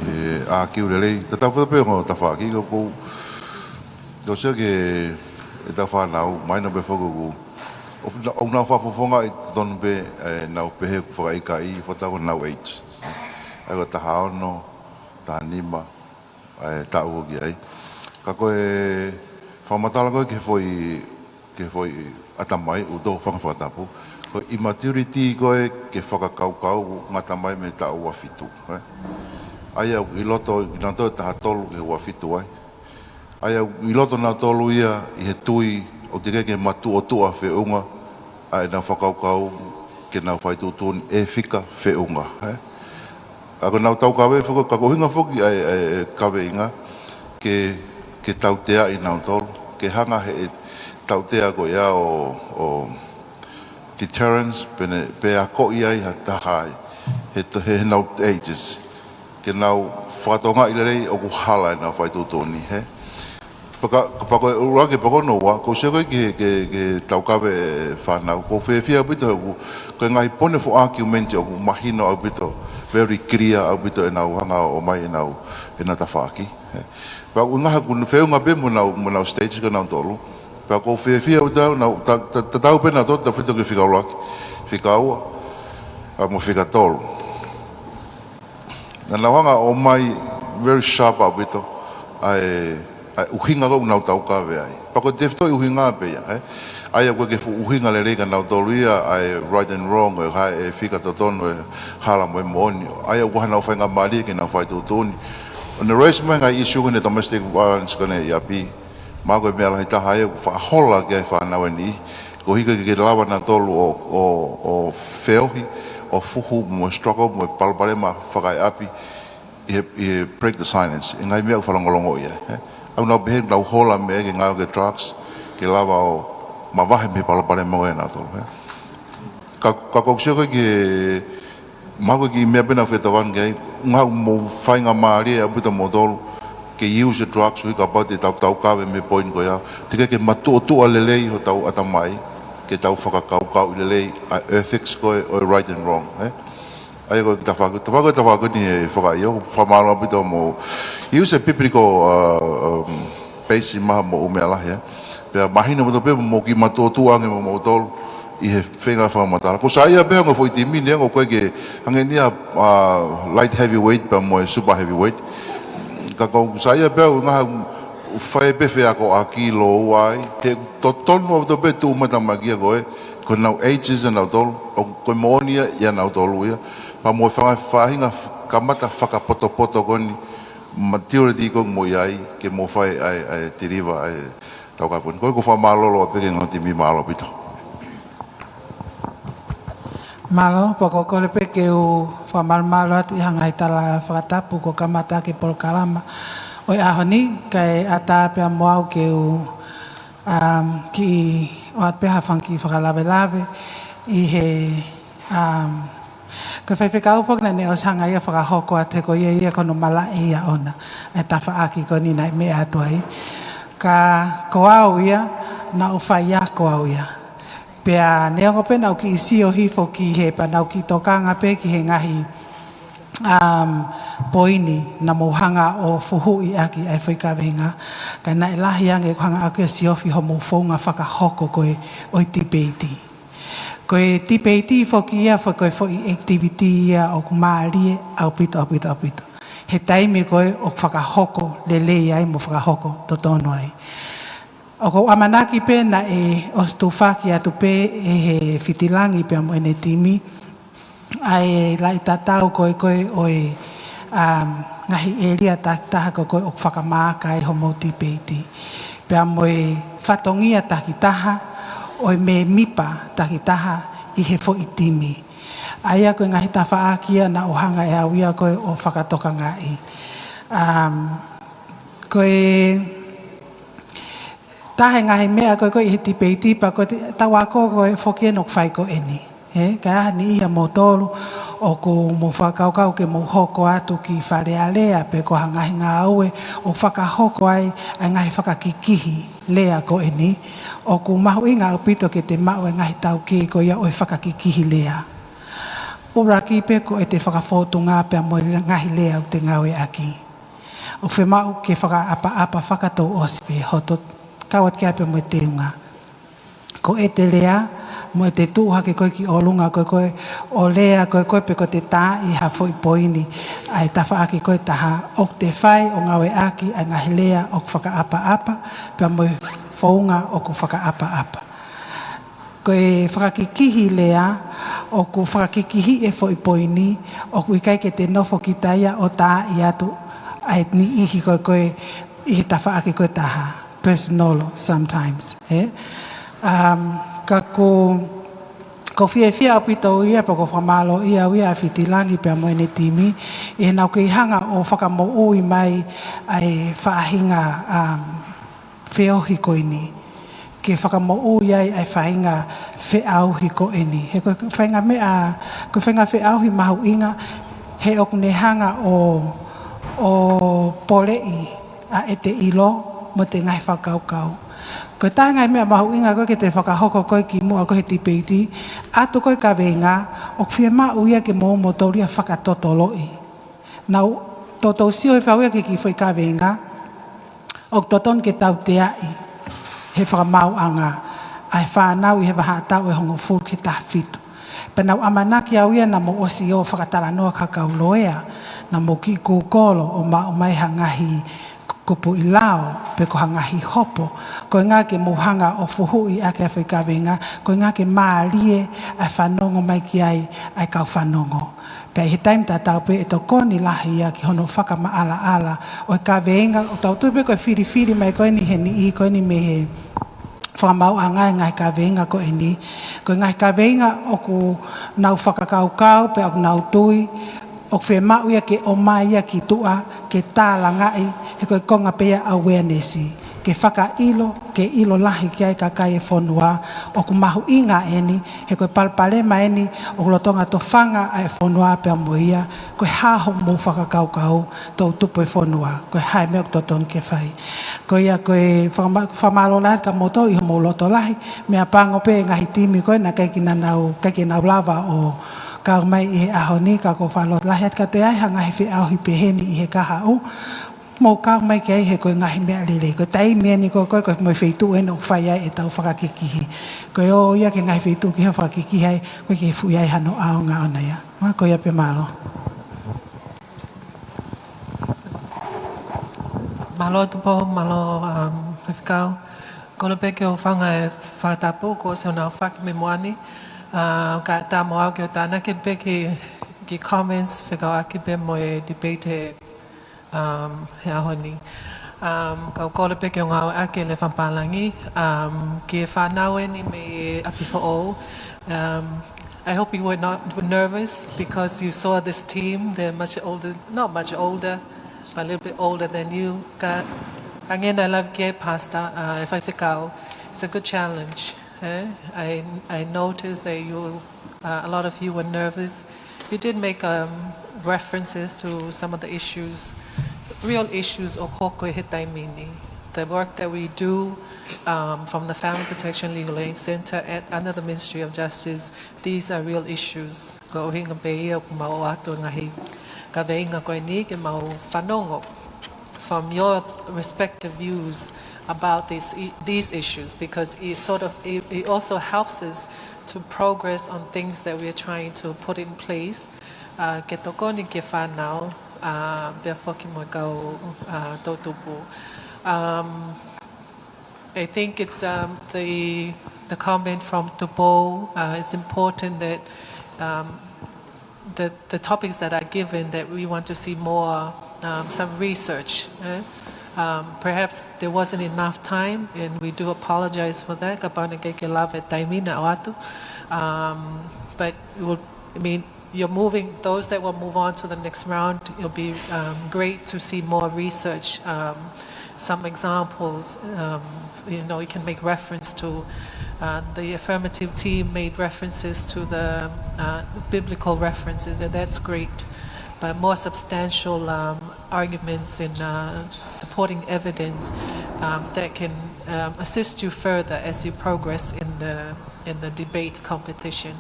ʻākiu lelei. Tatau fata pē ʻo tafaʻaki ko kou. Ko sio ki he tau fānau, mahino pē foki ʻoku, ʻo, ʻo nau fakafofongaʻi tonu pē, ʻenau pehē ʻoku fakaʻikaiʻi, fata ko ʻenau age. ʻA ia ko e taha ono, taha nima, ʻa e taʻu ʻoku ʻi ai. Ka ko e fakamatala ko ē ki he foʻi, ki he foʻi ʻatamai, ʻoku tau fanga fakatapu. Ko e immaturity ko ē ke fakakaukau ngata mai mei he taʻu ua fitu, ē? ʻA ia ʻoku ʻi loto, ʻi nautolu taha tolu ki he ua fitu ai. ʻA ia ʻoku ʻi loto nautolu ia ʻi he tui ʻoku teʻeki ke matuʻotuʻa feʻunga ʻa ʻenau fakakaukau ke nau fai tuʻutuʻuni ʻe fika feʻunga, ē? ʻA ia ko ʻenau taukave foki, ka ko e ʻuhinga foki ʻa e, ʻa e, ʻa e kaveinga ke, ke tauteaʻi nautolu, ke hanga ʻe he tautea ko ia ʻo, ʻo deterrence, pe ne, pe akoʻi ai ha taha ai, he, he, heʻenau ages, ke nau fakatokangaʻi lelei ʻoku hala ʻenau fai tuʻutuʻuni, ē? Pea ka, pea ko e ʻuluaki pea ko hono ua, kou sio ko ē ki he, ki he, ki he taukave e fānau, kou fiefia ʻaupito he ʻoku, ko e ngaahi point of argument ʻoku mahino ʻaupito, very clear ʻaupito ʻenau hanga ʻo ʻomai ʻenau, ʻenau tafaʻaki, ē. Pea ʻoku ngaha ʻoku feʻunga pē mo ʻenau, mo ʻenau stage ko ē nautolu. Pea kou fiefia ʻaupito, nau, ta, ta, tatau pē nautolu, tautefito ki he fika ʻuluaki, fika ua, ʻa, mo e fika tolu. Naʻa nau hanga ʻo ʻomai very sharp ʻaupito ʻa e, ʻa e ʻuhinga ko ē ʻoku nau taukave ai. Pea ko e tefitoʻi ʻuhinga pē ia, ē? ʻA ia ʻoku ʻikai ke fuʻu ʻuhinga lelei kia nautolu ia ʻa e right and wrong, ʻa e hā e fika totonu, ʻa e hala mo e moʻoni. ʻA ia ʻoku ʻi ai haʻanau faingamālie ke nau fai tuʻutuʻuni. ʻO ne raise mai ngaahi issue ko eni domestic violence ko eni ʻi ʻapi. Mahalo ko e meʻa lahi taha ia ʻoku faʻa hola ki ai e fānau ʻe niʻihi. Koeʻuhi ʻoku ʻikai ke lava nautolu ʻo, ʻo, ʻo feohi, ʻo fuhu mo e struggle mo e palopalema fakaeʻapi ʻi he, ʻi he break the silence. ʻI he ngaahi meʻa ʻoku fakalongolongoʻi ai, ē? ʻOku nau pehē ʻoku nau hola mei ai ke ngāue ki he drugs, ke lava ʻo mavahe mei he palopalema ko ē ʻanautolu, ē? Ka, ka kou sio ko ē ki he, mahalo ko e kiʻi meʻa pē naʻa ku fetavan ki ai, ʻoku ʻi ai haʻamou faingamālie ʻaupito moutolu ke use e drugs ʻo ʻai kapau te tau taukave mei he point ko ia, teʻeki ke matuʻotuʻa lelei hotau ʻatamai ke tau fakakaukauʻi lelei ʻa e ethics ko ē ʻo e right and wrong, ē? ʻA ia ko e tafaʻaki, tafaʻaki, tafaʻaki ni ʻe fakaʻio, fakamālō ʻaupito mo, use e biblical, uh, um, base mahalo mo e meʻa lahi, ē? Pea mahino ʻaupito pē mou kiʻi matuʻotuʻa ange mo moutolu ʻi he feinga fakamatala. Ko e saiʻia pē ʻa e ongo foʻi timi ni, ʻa ia ʻoku ʻikai ke hangē ni ʻa, uh, light heavyweight pea mo e super heavyweight. Ka ko e saiʻia pē ʻa e ngaahi fai pē feakoʻaki lōua ai, he totonu ʻaupito pē tuʻu mai e tamaiki ko ē, ko ʻenau ages ʻanautolu, ʻoku, ko e moʻoni ia ʻia nautolu ia, pea mo e fanga faʻahinga kamata fakapotopoto ko eni, maturity ko ē ʻoku mou ʻi ai, ke mou fai ai, ʻa e deliver, ʻa e, Tau ka puni. Ko e ko fakamālō atu pē ki he ongo timi, mālō ʻaupito. Mālō, pea ko e kole pē ke u fakamālō atu ʻi he ngaahi tala fakatapu kuo kamata ʻaki e polokalama ʻo e ʻaho ni, kae ʻatā pē mo au ke u, um, kiʻi ʻoatu pē ha fanga kiʻi fakalavelave ʻi he, um, ko e faifekau foki naʻá ne ʻosi hanga ia ʻo fakahoko atu he ko ia ia ko hono malaʻe ia ʻona, e tafaʻaki ko eni naʻe meʻa atu ai. Ka ko au ia, naʻá ku faiako au ia. Pea neongo pē naʻá ku kiʻi sio hifo ki he, pea naʻá ku kiʻi tokanga pē ki he ngaahi, um, poini naʻa mou hanga ʻo fuhuʻi ʻaki ʻa e foʻi kaveinga. Ka naʻe lahi ange ʻeku hanga ʻaki ʻo siofi hoʻomou founga fakahoko ko ē ʻo e tipeiti. Ko e tipeiti foki ia, foki ko e foʻi activity ia ʻoku mālie ʻaupito, ʻaupito, ʻaupito. He taimi ko ē ʻoku fakahoko lelei ai mo fakahoko totonu ai. ʻOku ou ʻamanaki pē naʻe ʻosi tufaki atu pē ʻe he Fitilangi pea mo ʻene timi ʻa e laʻi tatau ko ē ko ē ʻo e, um, ngaahi ʻēlia takitaha ko ē ko ē ʻoku fakamaaka ai hoʻomou tipeiti. Pea mo e fatongia takitaha ʻo e mēmipa takitaha ʻi he foʻi timi. ʻA ia ko e ngaahi tafaʻaki ia naʻá ku hanga ʻe au ia ko ē ʻo fakatokangaʻi. Um, ko e taha e ngaahi meʻa ko ē ko ē ʻi he tipeiti pea ko e te-, tau ako ko ē foki ʻeni ʻoku fai ko eni. He, ka ʻi ai ha niʻihi ʻia moutolu ʻoku mou fakakaukau ke mou hoko atu ki Fale Alea pe ko ha ngaahi ngāue ʻoku fakahoko ai ʻa e ngaahi fakakikihi lea ko eni, ʻoku mahuʻinga ʻaupito ke te maʻu e ngaahi taukei ko ia ʻo e fakakikihi lea. ʻUluaki pē ko ʻete fakafōtunga pea mo e ngaahi lea ʻoku te ngāueʻaki. ʻOku fiemaʻu ke fakaʻapaʻapa fakatouʻosi pē hoto kau atu ki ai pea mo e teunga. Ko ʻete lea, mo ʻete tuʻu hake ko ē ki ʻolunga ko ē ko ē ʻo lea ko ē ko ē pe ko ʻete taaʻi ha foʻi poini, ʻa e tafaʻaki ko ē ʻe taha, ʻoku te fai ʻo ngāueʻaki ʻa e ngaahi lea ʻoku fakaʻapaʻapa, pea mo e founga ʻoku fakaʻapaʻapa. Ko e fakakikihi lea, ʻoku fakakikihi e foʻi poini, ʻoku ʻikai ke te nofo kita ia ʻo taaʻi atu ʻa e niʻihi ko ē ko ē ʻi he tafaʻaki ko ē ʻe taha, personal sometimes, he? Um, ka ʻoku, ʻoku ou fiefia ʻaupito au ia, pea ʻoku ou fakamālōʻia au ia ʻa Fitilangi pea mo ʻene timi, ʻi heʻenau kei hanga ʻo fakamoʻui mai ʻa e faʻahinga, um, feohi ko eni. Ke fakamoʻui ai ʻa e faʻahinga feʻauhi ko eni. He ko e faʻahinga meʻa, ko e faʻahinga feʻauhi mahuʻinga, he ʻoku ne hanga ʻo, ʻo poleʻi ʻa ʻete ʻilo mo ʻete ngaahi fakakaukau. Ko e taha e ngaahi meʻa mahuʻinga ko ē ke te fakahoko ko ē kimuʻa ko ē he tipeiti, ʻatu ko ē kaveinga, ʻoku fiemaʻu ia ke mou moutolu ia fakatotoloʻi. Naʻa tau sio hifo au ia ki he kiʻi foʻi kaveinga, ʻoku totonu ke tauteaʻi he fakamaauʻanga ʻa e fānau ʻi he vahaʻa taʻu ʻe hongofulu ki he taha fitu. Pea naʻa ku ʻamanaki au ia naʻa mou ʻosi ō ʻo fakatalanoa ki he kau loea, naʻa mou kiʻi kūkolo ʻo maʻu mai ha ngaahi kupuʻi lao, pe ko ha ngaahi hopo, ko e ʻuhinga ke mou hanga ʻo fuhuʻi ʻaki ʻa e foʻi kaveinga, ko e ʻuhinga ke mālie ʻa e fanongo mai ki ai ʻa e kau fanongo. Pea ʻi he taimi tatau pē ʻe tokoni lahi ia ki hono fakamaʻalaʻala ʻo e kaveinga, ʻoku tau tui pē ko e filifili mai ko eni he niʻihi ko eni mei he fakamaauʻanga e ngaahi kaveinga ko eni. Ko e ngaahi kaveinga ʻoku nau fakakaukau pea ʻoku nau tui, ʻoku fiemaʻu ia ke ʻomai ia ki tuʻa, ke tālangaʻi, he ko e konga pē ia awareness. Ke fakaʻilo, ke ʻilo lahi ki ai e kakai e fonua, ʻoku mahuʻinga eni, he ko e palopalema eni, ʻoku lolotonga tofanga ʻa e fonua pea mo ia, ko e hā hoʻomou fakakaukau, toʻutupu e fonua, ko e hā e meʻa ʻoku totonu ke fai. Ko ia ko e fakama-, fakamālō lahi kia moutolu ʻi hoʻomou loto lahi, meʻapango pē e ngaahi timi ko ē naʻe ʻikai ke nau, ʻikai ke nau lava ʻo kau mai ʻi he ʻaho ni, ka ʻoku ou fakamālō lahi atu ka toe ʻi ai ha ngaahi feʻauhi pehē ni ʻi he kahaʻu, mou kau mai ki ai he ko e ngaahi meʻa lelei. Ko e taimi eni ko ē ko ē, ko e mo e feituʻu eni ʻoku fai ai ʻetau fakakikihi. Ko e ō ia ki he ngaahi feituʻu kehe ʻo fakakikihi ai, ʻoku ʻikai ke fuʻu ʻi ai hano ʻaonga ʻona ia. Mo ia ko ia pē, mālō. Mālō Tupou, mālō, um, Faifekau. Kole pē ke u hūfanga he fakatapu kuo ʻosi hono aofaki mei muʻa ni. Uh, kae ʻatā mo au ke u tānaki pē ki, ki he comments fekauʻaki pē mo e debate he, um, he ʻaho ni. Um, kau kole pē ke u ngāueʻaki e lea fakapālangi. Um, ki he fānau eni mei ʻapi foʻou. Um, I hope you were not nervous because you saw this team. They're much older, not much older, but a little bit older than you. Ka, hangē naʻe lave ki ai e pastor, uh, e faifekau. It's a good challenge. Eh? I, I noticed that you, uh, a lot of you were nervous. You did make, um, references to some of the issues, real issues ʻoku hoko he taimi ni. The work that we do, um, from the Family Protection Legal Aid Center at, under the Ministry of Justice, these are real issues. Ko e ʻuhinga pē ia ʻoku mau ʻoatu e ngaahi kaveinga ko eni ke mau fanongo from your respective views about these i-, these issues, because it sort of, it, it also helps us to progress on things that we are trying to put in place, uh, ke tokoni ki he fānau, uh, pea foki mo e kau, uh, toʻutupu. Um, I think it's, um, the, the comment from Tupou, uh, it's important that, um, the, the topics that are given that we want to see more, um, some research, eh? Um, perhaps there wasn't enough time, and we do apologize for that. Kapau naʻe ʻikai ke lava e taimi naʻe ʻoatu. Um, but it would, I mean, you're moving, those that will move on to the next round, it'll be, um, great to see more research, um, some examples, um, you know, you can make reference to, uh, the affirmative team made references to the, uh, biblical references, and that's great. But more substantial, um, arguments and, uh, supporting evidence, um, that can, um, assist you further as you progress in the, in the debate competition.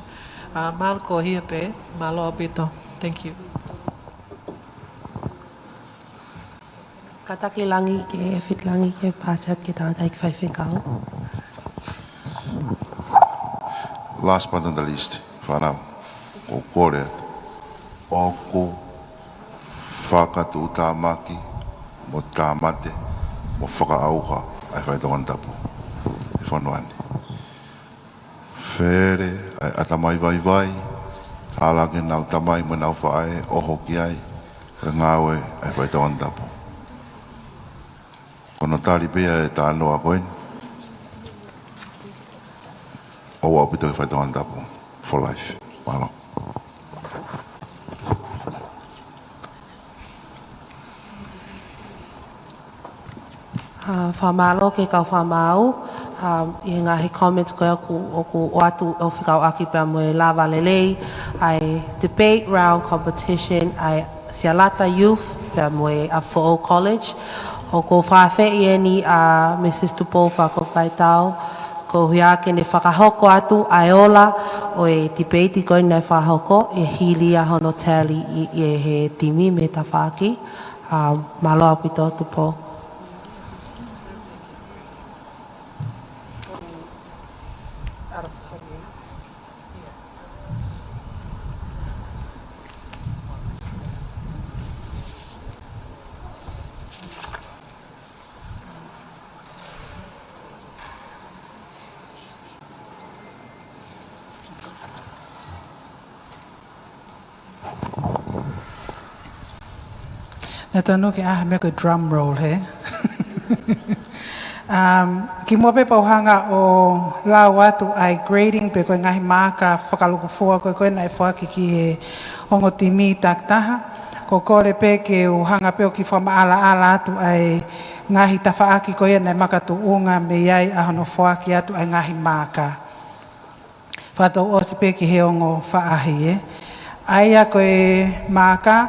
Uh, Marco here pē, mālō ʻaupito. Thank you. Kātaki langi ke, fit langi ke pass atu ki he tangataʻeiki faifekau. Last but not the least, fānau, ʻoku ou kole atu, ʻoku fakatuʻutāmaki mo tāmate mo fakaʻauha ʻa e faitoʻo konatapu he fonua ni. Fele ʻa e ʻatamai vaivai, hala ki heʻenau tamai mo ʻenau faʻē ʻo ʻoho ki ai, ko e ngāue ʻa e faitoʻo konatapu. Ko hono tali pē ʻa e talanoa ko eni, ʻoku ʻaupito ki he faitoʻo konatapu for life. Mālō. Uh, fakamālō ki he kau fakamaau, uh, ʻi he ngaahi comments ko ē ʻoku, ʻoku ʻoatu ʻo fekauʻaki pea mo e lava lelei ʻa e debate round competition ʻa e Sialata Youth pea mo e ʻApifoʻou College. ʻOku ou fakafeʻiloaki eni ʻa Mrs Tupou Fakafaitau, koeʻuhi ke ne fakahoko atu ʻa e ola ʻo e debate ko eni naʻe fakahoko, ʻe hili ia hono tali ʻe he timi mei tafaʻaki. Um, mālō ʻaupito Tupou. Naʻe tonu ke ʻai ha meʻa ko e drum roll, hē? Um, kimuʻa pē pea u hanga ʻo lau atu ʻa e grading pe ko e ngaahi maaka fakalūkufua ko ē ko ē naʻe foaki ki he ongo timi takitaha. ʻOku ou kole pē ke u hanga pē ʻo kiʻi fakamaʻalaʻala atu ʻa e ngaahi tafaʻaki ko ia naʻe makatuʻunga mei ai ʻa hono foaki atu ʻa e ngaahi maaka. Fakatouʻosi pē ki he ongo faʻahi, ē. ʻA ia ko e maaka,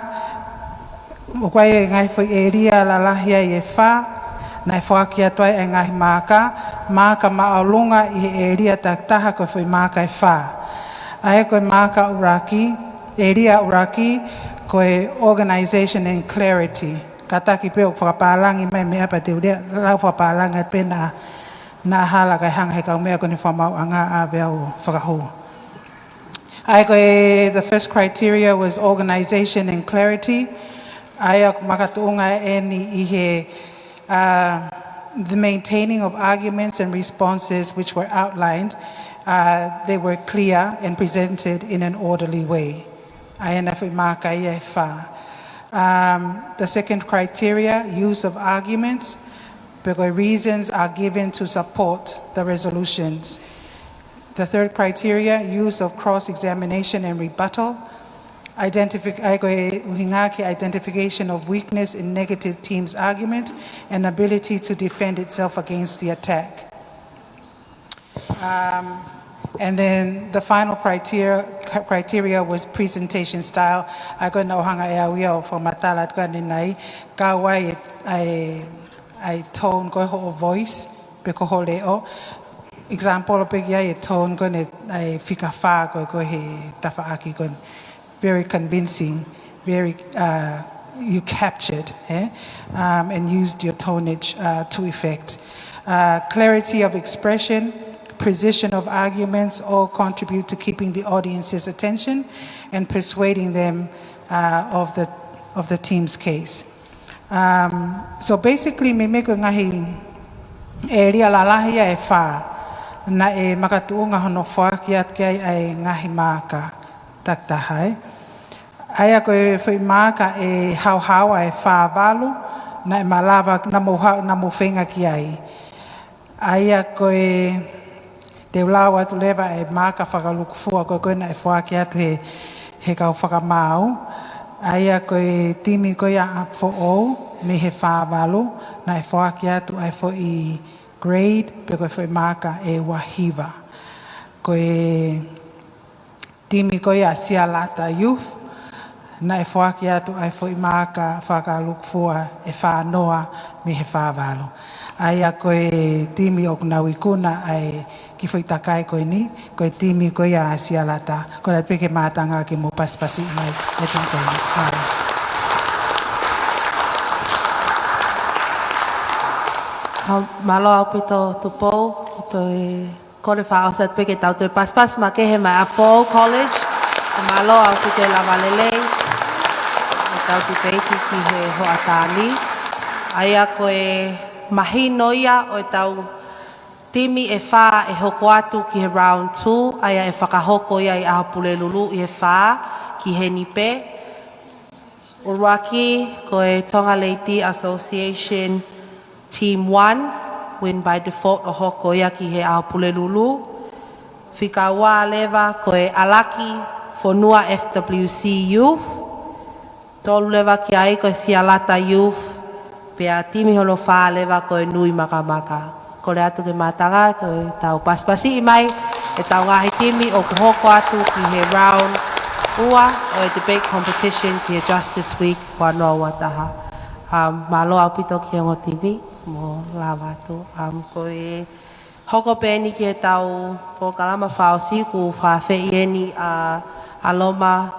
ʻoku ʻi ai e ngaahi foʻi ʻēlia lalahi ai ʻe fā, naʻe foaki atu ai e ngaahi maaka, maaka māʻolunga ʻi he ʻēlia takitaha ko e foʻi maaka ʻe fā. ʻA ia ko e maaka ʻuluaki, ʻēlia ʻuluaki, ko e organization and clarity. Kātaki pē ʻoku fakapālangi mai meʻa pea te u lea, lau fakapālangi pē naʻa naʻa hala kae hanga he kaumeʻa ko eni fakamaauʻanga ʻa pea u fakahū. ʻA ia ko e, the first criteria was organization and clarity. ʻA ia ko e makatuʻunga eni ʻi he, uh, the maintaining of arguments and responses which were outlined, uh, they were clear and presented in an orderly way. ʻA ia naʻe foʻi maaka ia ʻe fā. Um, the second criteria, use of arguments, pe ko e reasons are given to support the resolutions. The third criteria, use of cross-examination and rebuttal. Identific-, ʻa ia ko e ʻuhinga ki he identification of weakness in negative team's argument and ability to defend itself against the attack. Um, and then the final criteria, criteria was presentation style. ʻA ia ko e naʻa ku hanga ʻe au ia ʻo fakamatala atu ko eni nai, kau ai ʻa e, ʻa e, ʻa e tone ko ē hoʻo voice, pe ko ho leʻo. Example pē ki ai e tone ko eni ʻa e fika fā ko ē ko ē he tafaʻaki ko eni. Very convincing, very, uh, you captured, eh? Um, and used your tonnage, uh, to effect. Uh, clarity of expression, precision of arguments all contribute to keeping the audience's attention and persuading them, uh, of the, of the team's case. Um, so basically, meimei ko e ngaahi ʻēlia lalahi ia ʻe fā naʻe makatuʻunga hono foaki atu ki ai ʻa e ngaahi maaka takitaha, ē. ʻA ia ko e foʻi maaka ʻe haohaoa ʻe fā valu, naʻe malava, naʻa mou ha-, naʻa mou feinga ki ai. ʻA ia ko e, te u lau atu leva e maaka fakalukufua ko ē ko ē naʻe foaki atu he, he kau fakamaau. ʻA ia ko e timi ko ia ʻa Foʻou, mei he fā valu, naʻe foaki atu ʻa e foʻi grade, pe ko e foʻi maaka ʻe ua hiva. Ko e timi ko ia ʻa Sialata Youth, naʻe foaki atu ʻa e foʻi maaka fakalukufua ʻe fā noa mei he fā valu. ʻA ia ko e timi ʻoku nau ikuna ʻa e kiʻi foʻi takai ko eni, ko e timi ko ia ʻa Sialata, ko e lau pē ke mātanga ke mou pasipasi mai e timi ko eni. Mālō. Au, mālō ʻaupito Tupou, toe kole fakaʻosi atu pē ke tau toe pasipasi makehe mai ʻa Foʻou College. Mālō ʻaupito e lava lelei ʻetau tipeiti ki he hoʻatā ni. ʻA ia ko e mahino ia ʻo ʻetau timi ʻe fā ʻe hoko atu ki he round two, ʻa ia ʻe fakahoko ia ʻi ʻAho Pulelulu ʻi he fā ki heni pē. ʻUluaki, ko e Tonga Lady Association Team One, win by default ʻo hoko ia ki he ʻAho Pulelulu. Fika ua leva, ko e ʻAlaki Fonua F W C Youth. Tolu leva ki ai, ko e Sialata Youth. Pea timi hono fā leva, ko e Nui Makamaka. Kole atu ke mātanga, ke tau pasipasiʻi mai ʻetau ngaahi timi ʻoku hoko atu ki he round ua ʻo e debate competition ki he Justice Week ua noa ua taha. Um, mālō ʻaupito ki he ongo timi, mou lava atu. Um, ko e hoko pē eni ki heʻetau polokalama fakaʻosi, ʻoku fakaafeʻi eni ʻa, ʻa Loma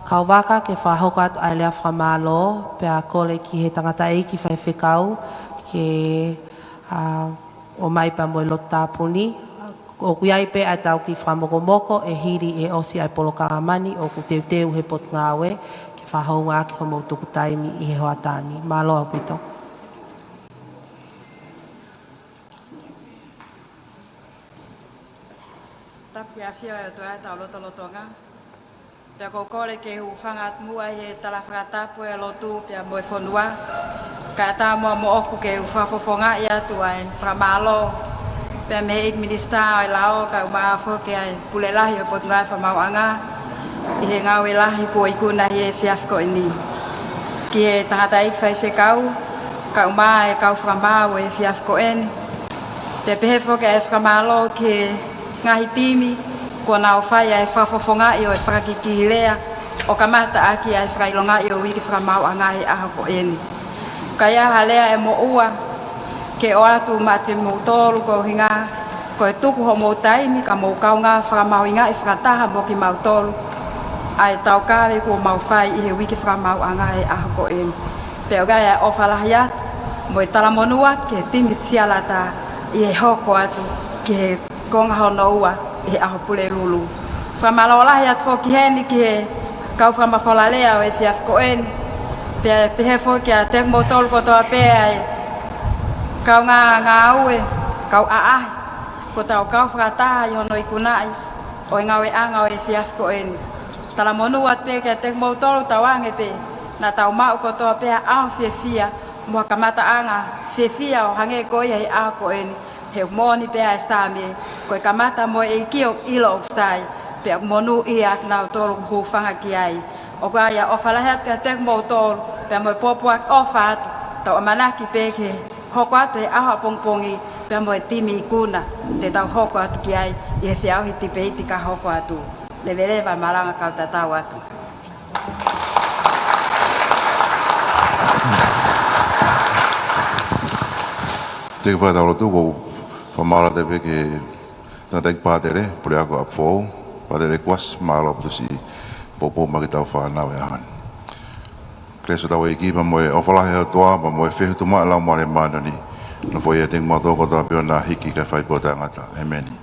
Kauvaka ke fakahoko atu ʻa e lea fakamālō, pea kole ki he tangataʻeiki faifekau ke, ʻa, ʻomai pea mo e lotu tāpuni. ʻOku ʻi ai pē ʻa ʻetau kiʻi fakamokomoko ʻe hili ʻe ʻosi ʻa e polokalama ni, ʻoku teuteu he potungāue ke fakahoungaʻaki hoʻomou tuku taimi ʻi he hoʻatā ni. Mālō ʻaupito. Tapu ki he ʻafio ʻa e ʻOtua ʻi hotau lotolotonga. Pea ʻoku ou kole ke u hūfanga atu muʻa ʻi he tala fakatapu ʻa e lotu pea mo e fonua. Kae ʻatā muʻa moʻoku ke u fakafofongaʻi atu ʻa e fakamālō pea mei he ʻEiki Minisitā ʻo e Lao, kae ʻumaʻā foki ʻa e Pule Lahi ʻo e Potungāue Fakamaauʻanga ʻi he ngāue lahi kuo ikuna ʻi he efiafi ko eni. Ki he tangataʻeiki faifekau, kae ʻumaʻā e kau fakamaau ʻo e efiafi ko eni. Pea pehē foki ʻa e fakamālō ki he ngaahi timi kuo nau fai ʻa e fakafofongaʻi ʻo e fakakikihi lea ʻo kamata ʻaki ʻa e fakaʻilongaʻi ʻo e Uike Fakamaauʻanga he ʻaho ko eni. Ka ʻi ai ha lea ʻe moʻua ke ʻoatu maʻa kimoutolu, ko e ʻuhinga ko e tuku hoʻomou taimi ka mou kaungā fakamahuʻingaʻi fakataha mo kimautolu ʻa e taukaveʻi kuo mau fai ʻi he Uike Fakamaauʻanga he ʻaho ko eni. Pea ʻoku ʻi ai ʻa e ʻofa lahi atu mo e talamonū atu ki he timi Sialata ʻi he hoko atu ki he konga hono ua ʻi he ʻaho Pulelulu. Fakamālō lahi atu foki heni ki he kau fakamafola lea ʻo e efiafi ko eni. Pea pehē foki kiate kimoutolu kotoa pē ʻa e kaungā ngāue, kau ʻaʻahi, kuo tau kau fakataha ʻi hono ikunaʻi ʻo e ngāueʻanga ʻo e efiafi ko eni. Talamonū atu pē kiate kimoutolu, tauange pē Naʻa tau maʻu kotoa pē ʻa e ʻaho fiefia mo e kamataʻanga fiefia ʻo hangē ko ia he ʻaho ko eni, he ʻoku moʻoni pē ʻa e Saame, ko e kamata mo e ʻEiki ʻoku ʻilo ʻoku sai, pea ʻoku monūʻia ʻa kinautolu ʻoku hūfanga ki ai. ʻOku ʻi ai ʻa e ʻofa lahi atu kiate kimoutolu, pea mo e pōpoaki ʻofa atu, tau ʻamanaki pē ke hoko atu he ʻaho ʻapongipongi, pea mo e timi ikuna, te tau hoko atu ki ai ʻi he feʻauhi tipeiti ka hoko atu. Leveleva malanga kau tatau atu. Te u fakataha lotu, ʻoku ou fakamālō atu pē ki he tangataʻeiki pātele, puleako ʻApifoʻou, Pātele Kuasi, mālō ʻaupito siʻi poupou maʻa kitautolu fānau he ʻaho ni. Kelesi ʻa hotau ʻEiki pea mo e ʻofa lahi ʻa e ʻOtua, pea mo e feohi ʻa e Laumālie Māʻoniʻoni, nofoʻia ʻiate kimoutolu kotoa pē ʻo na hiki kae fai pē ʻo taʻengata. ʻĒmeni.